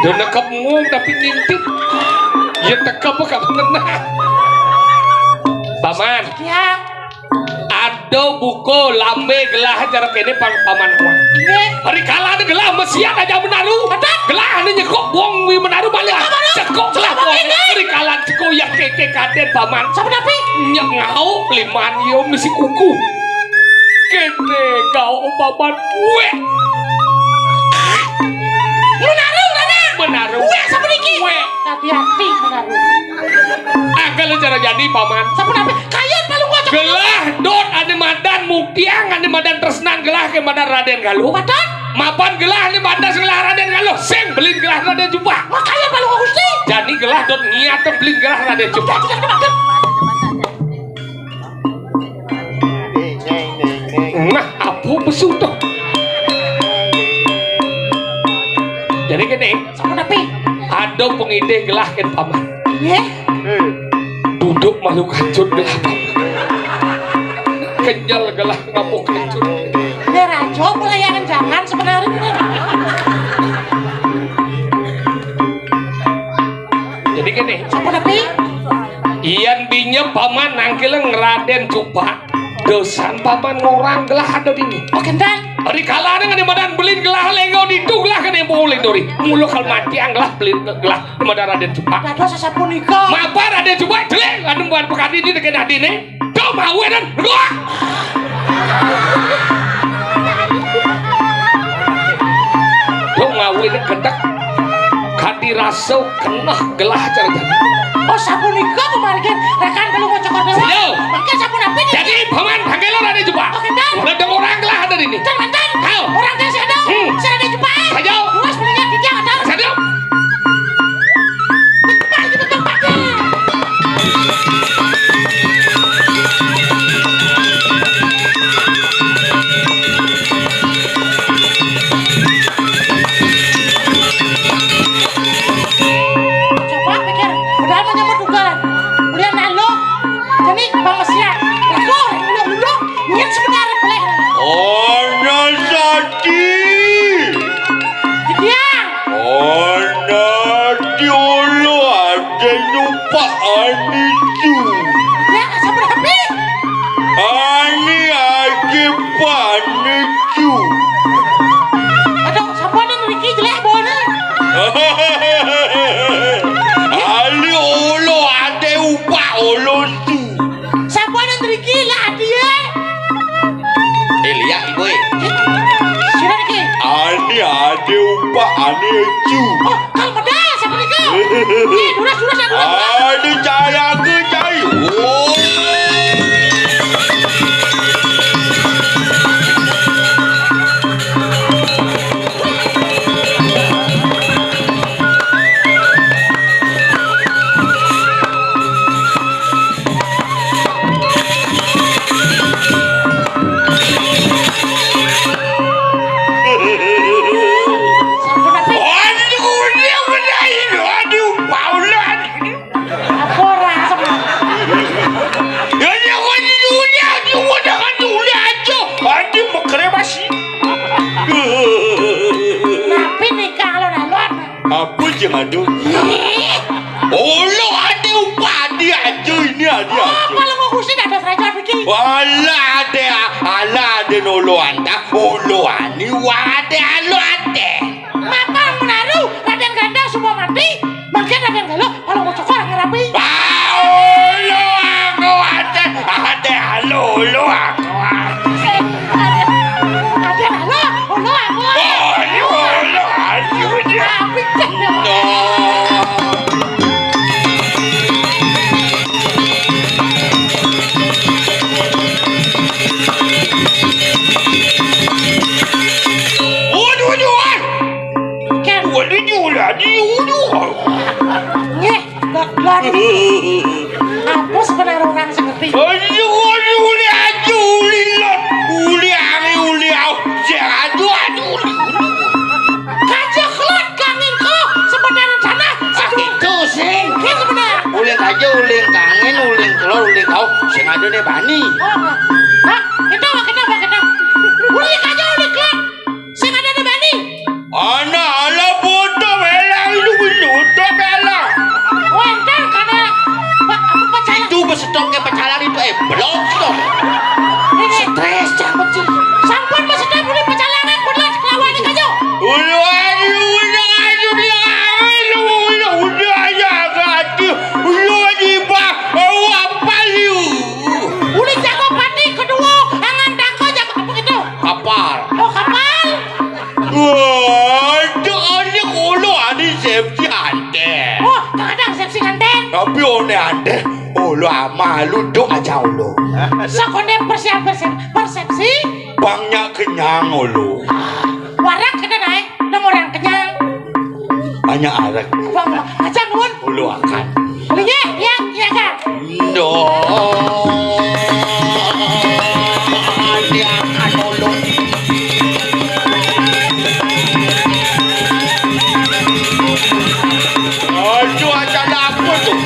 Do nekep ngomong tapi ngintip. Ya tekep kok mengenah. Paman. Ya. Ada buku lambe gelah cara kene pang paman awak. Iya. Hari kala ada gelah mesiat aja menaru. Ada. Gelah ada nyekok buang wi menaru balik. Apa menaru? Cekok gelah buang. Hari kala cekok ya keke kaden paman. Siapa tapi? Nyek ngau liman yo misi kuku. Kene kau paman gue. Menaru, Raden. Menaru. Gue sama niki. Gue. Hati-hati menaru. Angkel cara jadi paman. Siapa tapi? Kalian paling gua gelah dot ane madan muktiang ane madan tresnan gelah ke madan Raden Galuh. Madan? Mapan gelah ane madan gelah Raden Galuh. Sing belin gelah Raden Jubah. Makanya paling gua Gusti. Jadi gelah dot niat belin gelah Raden Jubah. Tidak, tidak, tidak, tidak. Nah, apa pesudah? Jadi gini, sama tapi ada pengidih gelah ken paman. Iya. Duduk malu kacut gelah paman. Kenyal gelah ngapuk kacut. Ya rajo pelayanan jangan sebenarnya. Jadi gini, sama tapi iyan binya paman nangkil ngeraden cupak. Dosan paman ngorang gelah ada dini. Oh, gendang. Hari kala ada ngene madan belin gelah lengo ditu gelah kene mulih dori. Mula kal mati ang gelah belin gelah di madan Raden Jepang. Dados sesapunika. Mapa Raden Jepang jelek anu buat pekadi di deken adine. Do mawe dan gua. Do mawe dan gendek. Kadi rasa kenah gelah cara jadi. Oh, sapunika pamargin rekan belum ngocok dewa. Iya. Mangke sapunapi nih? Jadi paman panggil ora ada jebak. Oke, dan. Udah dong orang gelah ada di ini. Dan mantan. Hal. Orang dia sih ada. Hmm. Saya ada jebak. Saja. Luas mendingan di dia ada. Saja. Cepat, cepat, cepat. Coba pikir, padahal menyambut dugaan. Udah nalo. Pak Ane cu. Oh, kal pedas apa nika? Ih, durus, durus, durus. Aduh, cai aku, cai. Oh. Aduh, udah, udah, aduh, Paula. Apa orang sama? Ya, ya, udah, udah, udah, udah, udah, aja. Aduh, mekere masih. Tapi nih kalau nalon. Apa je ngadu? Ih. Olo ade upadi aja ini ade aja. Apa lu mau kusin ada saja Vicky? Walah ade, ala ade nolo anta, olo ani wa ade alo ade. Maka menaruh Raden Ganda semua mati, mungkin Raden Galuh kalau mau cokor ngerapi. Ah, olo aku ade, ade alo olo aku ade. Ada lalu, ulu aku. Oh, ini ulu aku dia. Tapi cek dia. No. Waduh, waduh, waduh. Kan. Waduh, waduh, waduh. Nggih. Lah, lah, apa sebenarnya orang sing ngerti? Aduh, aduh, uli aja, uli lot, uli ari, uli au. Ya, aduh, aduh, uli, uli. Kaja kelot kangin ko sebenarnya sana. Ah, itu sing. Ki sebenarnya. Uling kaja, uling kangin, uling kelot, uling au. Sing ada nih bani. Oh, oh. Hah? Kita apa, kita apa, kita? Uling kaja, uling kelot. Sing ada di bani. Ana ala foto belang itu foto belang. Wonten kana apa pecalang? Itu besetop ke pecalang itu eh blok to. Ini stres cah kecil. Sampun besetop udah pecalangan belas kelawan kajo. Udah aja udah aja dia aja udah aja agak udah di bak apa liu. Udah jago pati kedua angan tako jago apa gitu? Kapal. Oh kapal. Waduh, ini kulo ani sepsi anten. Oh, kadang sepsi nganten. Tapi one anten, olo ama lu duk aja olo. Sok one persiap persiap persepsi. Bangnya kenyang olo. Warang kena naik, nemu orang kenyang. Banyak arek. Bang, aja nuwun. Olo akan. Beli ya, ya, ya kan. Ndo. Dia akan olo. Aduh, acara apa tuh?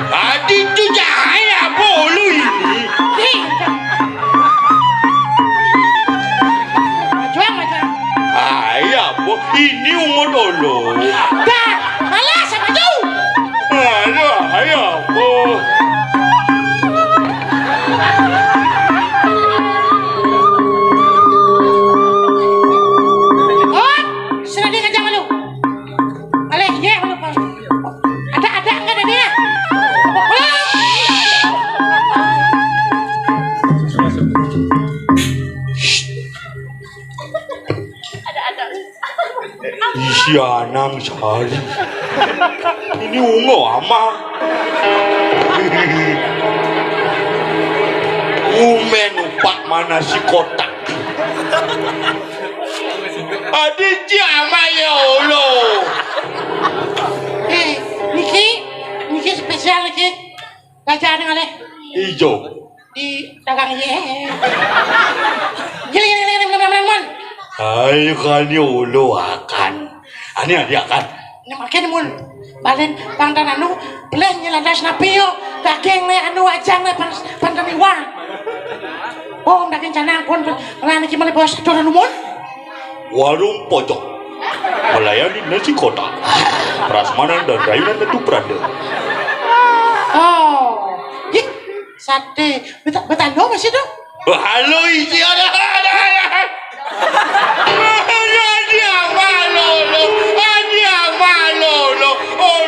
Adi tu cahaya apa ulu ini? Juang macam. Ay, apa? Ini ungu dulu. Dah, alas sama jauh. Aduh, ayo, apa? Oh, sudah dia ngajak malu. Aleh, iya, malu, malu. Ada, ada, enggak ada dia. Ada, ada. Ih, si Anang Sari. Ini ungu ama. Umen upak mana si kotak. Adi ci ama ya Allah. Eh, niki, niki spesial niki. Gajah ada ngalih. Ijo. Di dagang ye. Gili, gili, gili, gili, gili, gili, gili. Ayo kani ulu akan. Ani adi akan. Ini makin mun. Balen pangdan anu, belen nyelandas napi yo. Daging ne anu ajang ne pan, pandan iwang. Oh, daging canang pun. Ngelani kimali bos turun mun. Warung pojok. Melayani nasi kotak. Prasmanan dan rayunan metu pranda. Oh, ih, sate. Beta-, betando masih tuh? Halo, isi ada, ada, ada. Ada apa, Lolo? Ada apa, Lolo? Oh.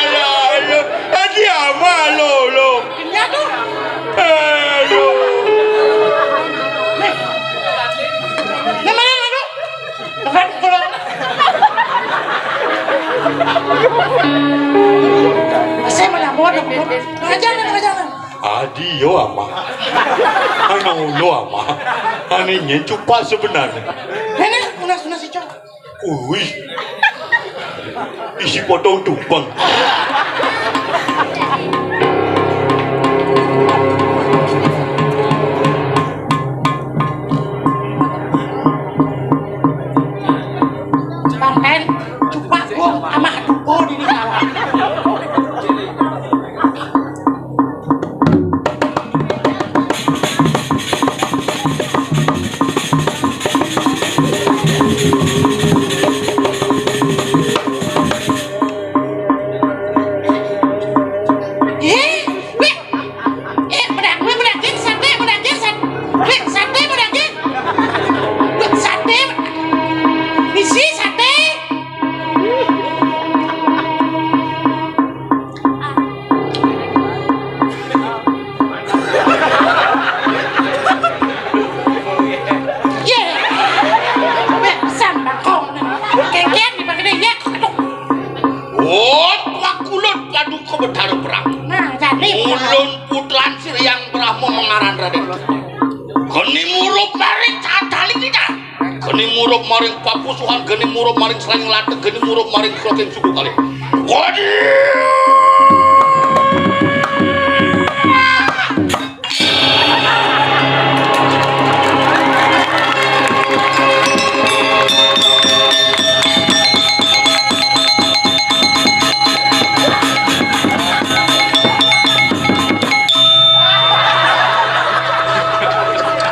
Lolo. Ada apa, Lolo? Iya tuh. Aduh. Nih. Nih, mana, mana? Depan pulang. Saya mau nyambung, nyambung. Ngajar, ngajar. Adi yo ama. Ana ulo ama. Ane nyen cupak sebenarnya. Nenek, unas, unas ijo. Wih. Isi potong tumpeng. Panten, cupak gong ama dupo dini kawan. Eh, weh. Eh, menang, weh, menang, sate, menang, sate. Weh, sate, menang, weh, sate. Isi sate. Ye. Weh, sambakong. Kengkeng dipakai dia, ya. Oh, Tuak Kulon, Paduka Betara Perang. Nah, jadi Ulun Putran Siriang Brahma mengaran Raden. Geni murup maring cadali kita. Geni murup maring papusuhan, geni murup maring selanging latih, geni murup maring selanging suku kali. Geni.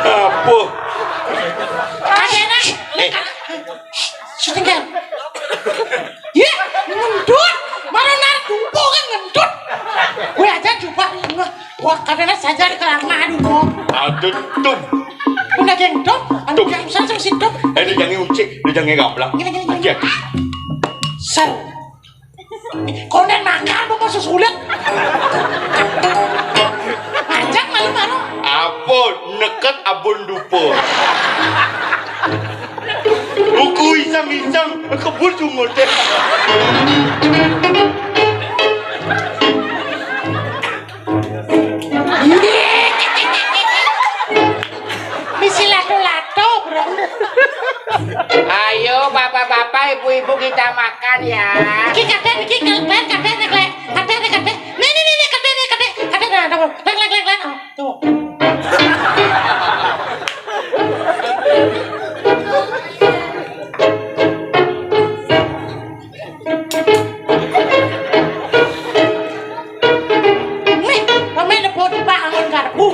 Apa? Kadena, eh, syuting kan? Ye, ngendut. Mara nar dupo kan ngendut. Gue aja coba. Wah, kadena saja di kerang madu kok. Aduh, tum. Udah geng tum, anu Tum. Yang usah sama si tum. Eh, dia jangan ucik, dia jangan gamblang. Gini, gini, gini. Aja. Ser. Konen makan apa susulit? Ajak malu-malu. Apa neket abon dupo? Buku iseng-iseng kebun sungut. Misi lato-lato, bro. Ayo, bapak-bapak, ibu-ibu, kita makan, ya. Iki kadek, iki kadek, kadek, kadek, kadek, kadek. Nih, nih, nih, nih, kadek, nih, kadek, kadek, nah, tuh. Lek, lek, lek, lek. Oh, tuh. Wih, pemain nepuk-nepuk angin garpu.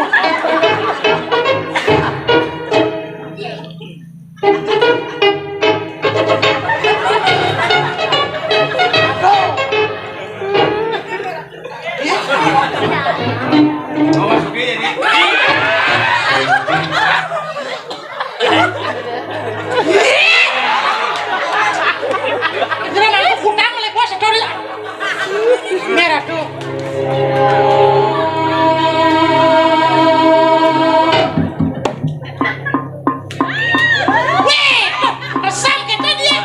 Merah tuh. Weh, resam kita dia.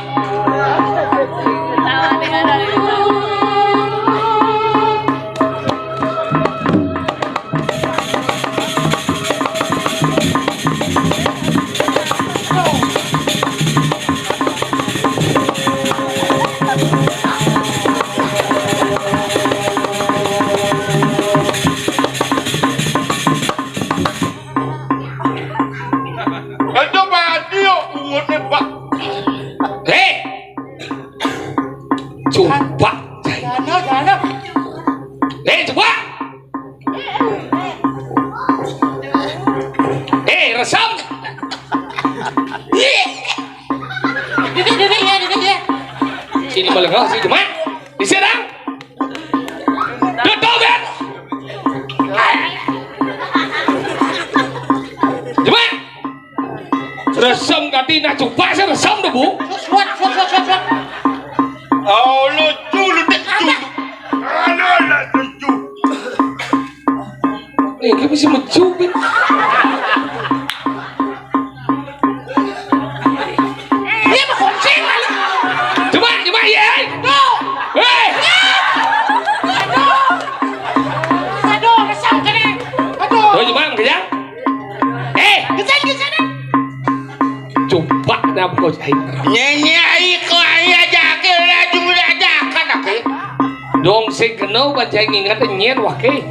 Aduh, Pak Adi, yo, bungone, Pak. Hei! Coba. Jana, jana. Hei, coba. Hei, resam. Ih. Ini malengah si Jemak. Di sini dang. Tutup kan? Jemak. Resem ganti nak cupak saya resem tu, Bu. Suat, suat, suat, suat, suat. Oh, lucu, lucu. Anak, anak lucu. Eh, dia mesti mencubit. Dia berkucing. Cuba, cuba, iya, eh. Tuh. Eh. Aduh. Aduh, resam kena. Aduh. Tuh, cuba, makanya. Eh. Gesan, gesan. Cuba, dah, bos, eh. Nyanyi, ai, kok, ai, aja, ke, laju, aja, kan, aku. Dong, sing kena, baca ingat, nyet, wah, ke.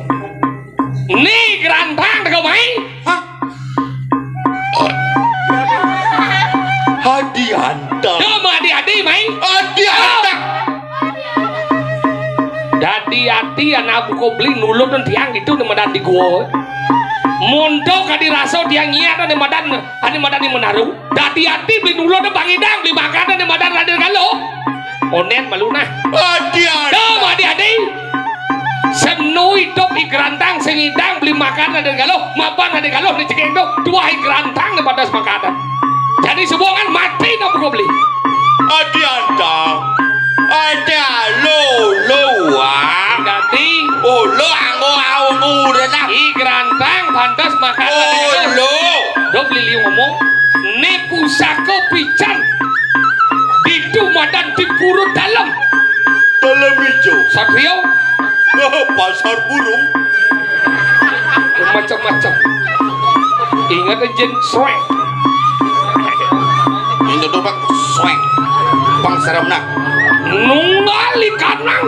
Ni gerantang teko mai. Hah? Adianta. Nama adi-adi mai. Adianta. Dadi ati anak buko beli nulun dan tiang itu ni madan di gua. Montok adi raso tiang nyiat ane madan, ane madan di menaru. Dadi ati beli nulun dan bangidang beli makan ane madan Raden Galuh. Onen malu nah. Adianta. Nama adi-adi. Senu idup i gerantang sing idang beli makan Raden Galuh, mapan Raden Galuh ni cekeng tu, tuah i gerantang ni pantes makanan. Jadi sebuangan mati nak buka beli. Adianta. Ada lo lo ah. Dadi. Oh, lo anggo anggo udah nak. I gerantang pantes makan Raden Galuh. Oh, lo. Dok beli liu ngomong, ni pusaka pican. Ditu madan di purut dalam. Dalam ijo. Satrio. Pasar burung. Macam-macam. Ingat, Jin, soek. Ini tuh, Pak, soek. Pang serem nak. Nunggal ikanang.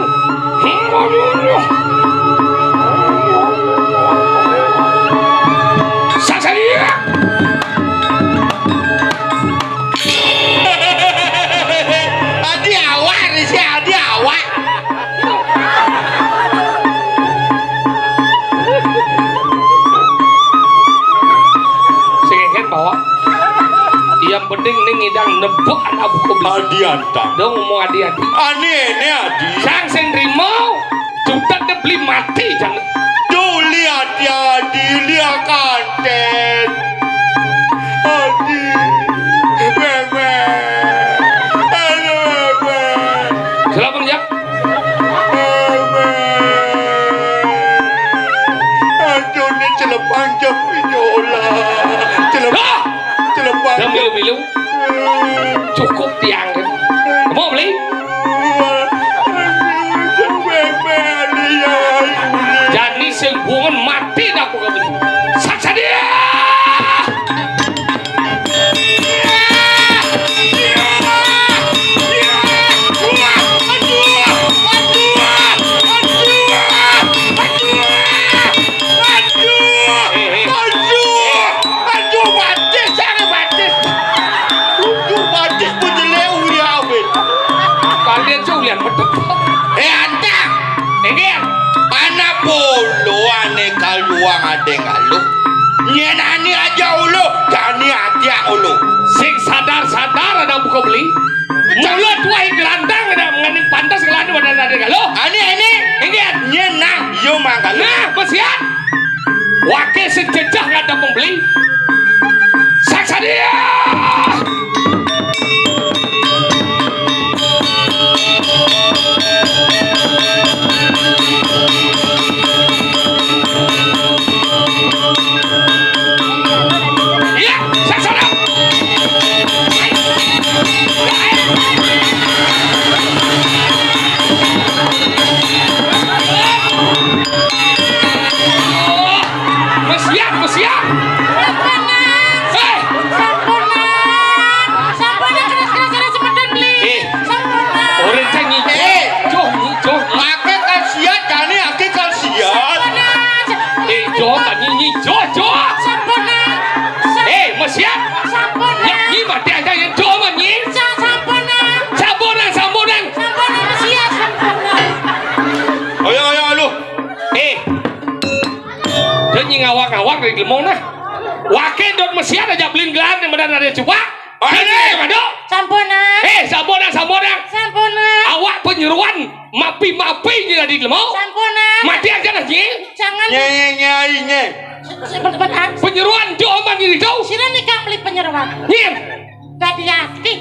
Sasaria. Adi awak, Risi, adi awak. Sing engken bawa. Yang penting ning ngidang nebuk anak buku beli. Adianta. Dong ngomong adi-adi. Ani ene adi. Sang sing rimo. Cutet de beli mati jane. Duli adi-adi lia kanten. Adi. Bebe. Aduh, bebe. Silakan, Jak. Bebe. Aduh, ini celepang jam ini olah. Celep-, ah! Celepang jam. Milu-milu. Cukup tiang. Mau beli? Jani sing bungun mati dah aku beli. Saksa dia. Aduh, aduh, batis, jangan batis. Aduh, batis pun jelek, uri awet. Kalian cok ulian betul. Eh, antang. Enggak. Anak polo ane kaluang ade ngaluh. Nyen ani aja ulu, jani atiang ulu. Sing sadar-sadar ada buka beli. Mulut wai gerandang ada mengening pantas kelana pada ade ngaluh. Ani, ani. Enggak. Nyen nang, yo mangkal. Nah, pesiat. Wake sing jejeh ngadep pembeli. Saksa dia. Iya, saksa dia. Wis siap, wis siap. Sampun, Nang. Hei. Sampun, Nang. Sampun, Nang, keras-keras ada semeton beli. Eh. Sampun, Nang. Orang cak nyijo. Eh. Joh, nyijo. Ake kal siat, jani ake kal siat. Sampun, Nang. Eh, joh, tak nyi-, nyijo, joh. Sampun, Nang. Sam- Eh, wis siap. Sampun, Nang. Nyi mati aja yang joh, man, nyi. Sa-, sampun, Nang. Sampun, Nang, sampun, Nang. Sampun, Nang, siap, sampun, Nang. Ayo, ayo, ayo. Eh. Dia nyi ngawak-ngawak dari gelemong nah. Wake dot mesiat aja belin gelar nih benar ada coba. Ayo, aduh. Sampunang. Eh, sampunang, sampunang. Sampunang. Awak panyeruan mapi-mapi nyi dadi lemo. Sampunang. Mati aja lah, nyi. Jangan. Nyai, nyai, nyai. Sebentar. Panyeruan tu aman nyi tu. Sira nikah beli panyeruan. Nyi. Dadi ati.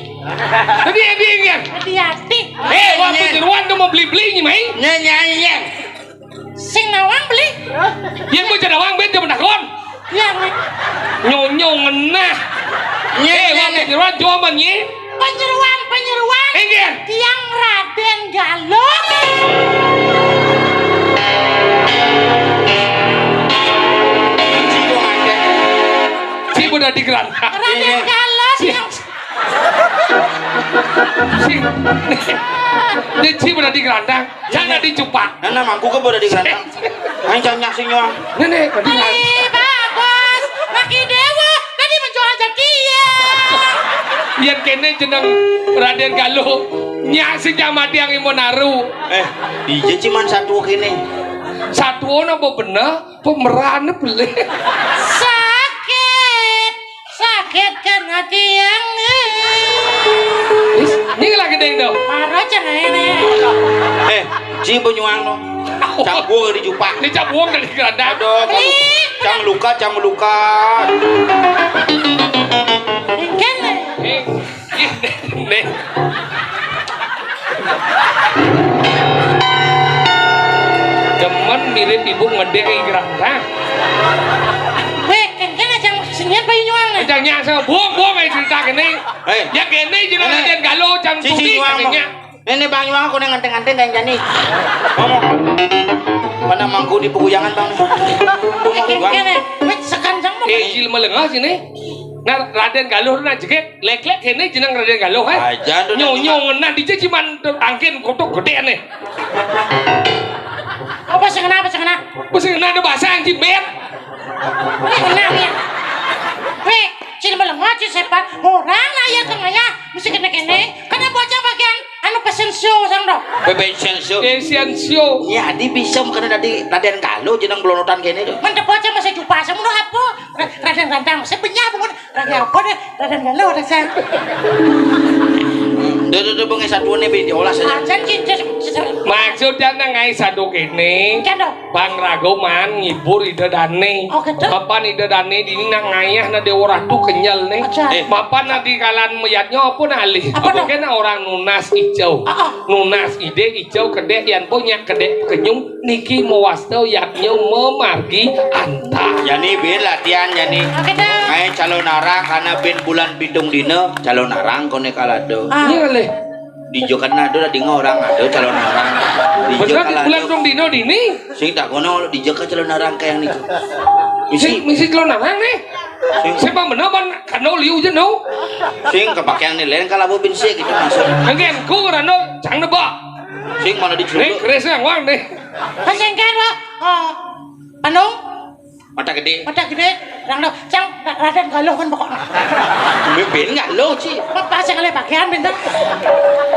Dadi ati, nyi. Dadi ati. Eh, wah, panyeruan tu mau beli-beli nyi, mai. Nyai, nyai, nyai. Sing nawang beli. Yen bocah nawang ben jaman takon. Iya, Nek. Nyonyo ngenah. Nyai, eh, wah, nyai, Nek. Panyeruan jaman, nyi. Panyeruan, panyeruan. Inggih. Tiang Raden Galuh. Jiwa ada. Jiwa dadi kerana. Raden Galuh, tiang Sing. Dia cip udah digerandang, jangan dicupak. Nah, nah, mangku ke udah digerandang. Ayo, jangan nyaksi nyuang. Nenek, tadi Ih, bagus. Laki dewa, tadi menjual rezeki ya. Yang kene jeneng Raden Galuh. Nyak sing mati yang imun naru. Eh, iya cuman satu kene. Satu ono apa bener? Pemeran beli. Sakit. Sakit kan hati yang Wis, ini lagi deng dong. Maro cenah ini. Eh, ji benyuang no. Campur di jupak. Ini campur dari keranda. Aduh, cang luka, cang luka. Engken. Eh, nih. Demen mirip ibu ngedek keranda. Weh, engken aja senian bayi nyuang. Aja nyak sama buang-buang aja cerita kene. Eh. Ya kene jeneng Raden Galuh, cang tuli katanya. Ini Bang Yuang aku nang ngenteng-ngenteng kayak jani. Ngomong. Mana mangku di peguyangan, Bang? Ngomong, Bang. Kene, wit sekanjang mau. Eh, jil melengah sini. Nah, Raden Galuh nak jegek, lek-lek kene jeneng Raden Galuh, eh. Aja, tuh, nyong-nyong ngenah dije cuman angkin kotok gede nih. Apa sing kena, apa sing kena? Apa sing kena ada bahasa yang cibet. Ini kena nih. Weh, cil melengah, cil sepat. Orang lah ya tengah ya. Mesti kene-kene. Kena bocah bagian anu pesen show sang dong. Bebek sensio. Asian show. Ya, di bisa karena tadi Raden Galuh jeneng belonotan kene tuh. Mantep aja masih jupa, saya mau apa? Ra-, Raden Gantang, saya punya apa? Raden apa deh? Raden Galuh, Raden. Duh, duh, duh, bengi satu nih, bin diolah saja. Acan cinta, cinta. Maksudnya nang ngai satu kene. Kan dong. Bang Rago man ngibur Ida Dane. Oh, gitu? Mapan Ida Dane dini nak ngayah na Dewa Ratu kenyel nih. Aja. Eh. Mapan na di kalan meyatnya apa na alih? Apa dong? Kena orang nunas ijau. Ah, ah. Nunas ide ijau kedek yan po nyak kedek pekenyum niki mewasta yatnya memargi antar. Jani bin latihan jani. Oke, dah. Ngai calon arang karena bin bulan pitung dina calon arang kone kalado. Ah. Iya, leh. Di Jogja ada, ada dengar orang ada calon orang. Di Jogja ada. Bulan dong dino dini. Sing tak kono di Jogja calon orang kayak niku. Misi, misi calon orang nih. Sing siapa bener ban kano liu je no. Sing kepakaian nih lain kalau bin sih gitu maksud. Engke engku rano cang nebak. Sing mana di Nih, Jogja. Keris yang wang nih. Kasengkan, Pak. Oh. Panung. Mata gede. Mata gede, rang lo, cang, Ra-, Raden Galuh kan pokoknya. Mimpin nggak lo, Ci? Apa sih kalian pakaian, Bintang?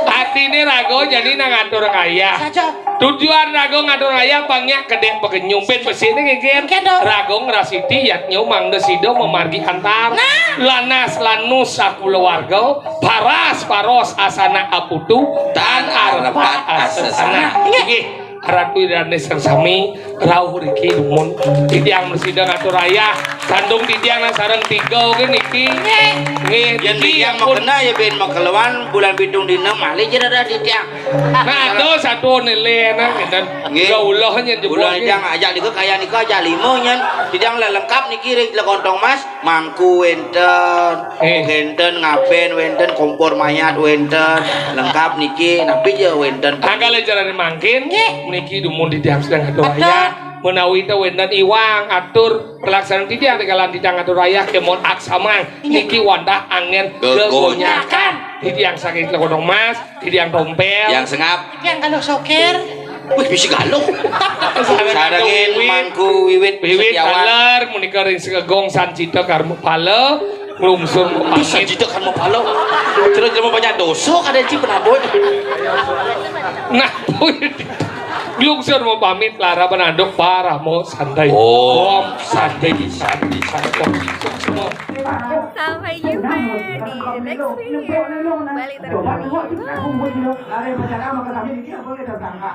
Artine Rago jadi nang ngatur ngayah. Saja. Tujuan Rago ngatur ngayah pangnya kedek pekenyum ben besi ini ngingkin. Ngingkin, dong. Rago ngrasiti yatnya mangda sida memargi antar. Nah. Lanas lanus sakulawarga, paras paros asana aputu, tan arpat asesana. Inggih. Inggih. Ratu Ida Dane sareng sami rauh riki dumun. Titiang mresida ngatur ayah. Sandung titiang nang sareng tiga oke niki. Nggih. Nggih, yen niki titiang ampun. Makena ya ben makeluan bulan pitung dina malih jenengan titiang. Nah, ada satu nilai enak ngeten. Nggih. Kula ulah nyen jebul. Kula nggih. Titiang ajak nika kaya nika ajak lima nyen. Titiang lah lengkap niki ring Lekontong Mas. Mangku wenten, eh. Wenten ngaben wenten, kompor mayat wenten, lengkap niki, napi je wenten. Angkal carane mangkin, nggih. Niki dumun titiang sedang atur ayah. Menawi te wenten iwang atur pelaksanaan titiang di kalan titiang atur ayah kemon aksamang. Nggih. Niki wandah angin gegonyakan. Gegonyakan. Titiang saking Lekontong Mas. Titiang Tompel. Yang sengap. Titiang Galuh Sokir. Wih, bisi Galuh. Sarengin Mangku Wiwit Wiwit Setiawan. Taler, menika ring Segegong Sancita Karma Pala, nglungsur. Aduh, Sancita Karma Pala. Terus jelema banyak dosa, kada ci penabuh. Nah, Lungsur mau pamit, Lara menanduk paramo santai. Oh. Om santai, santai, santai. Semua. Sampai jumpa di next video. Balik terus.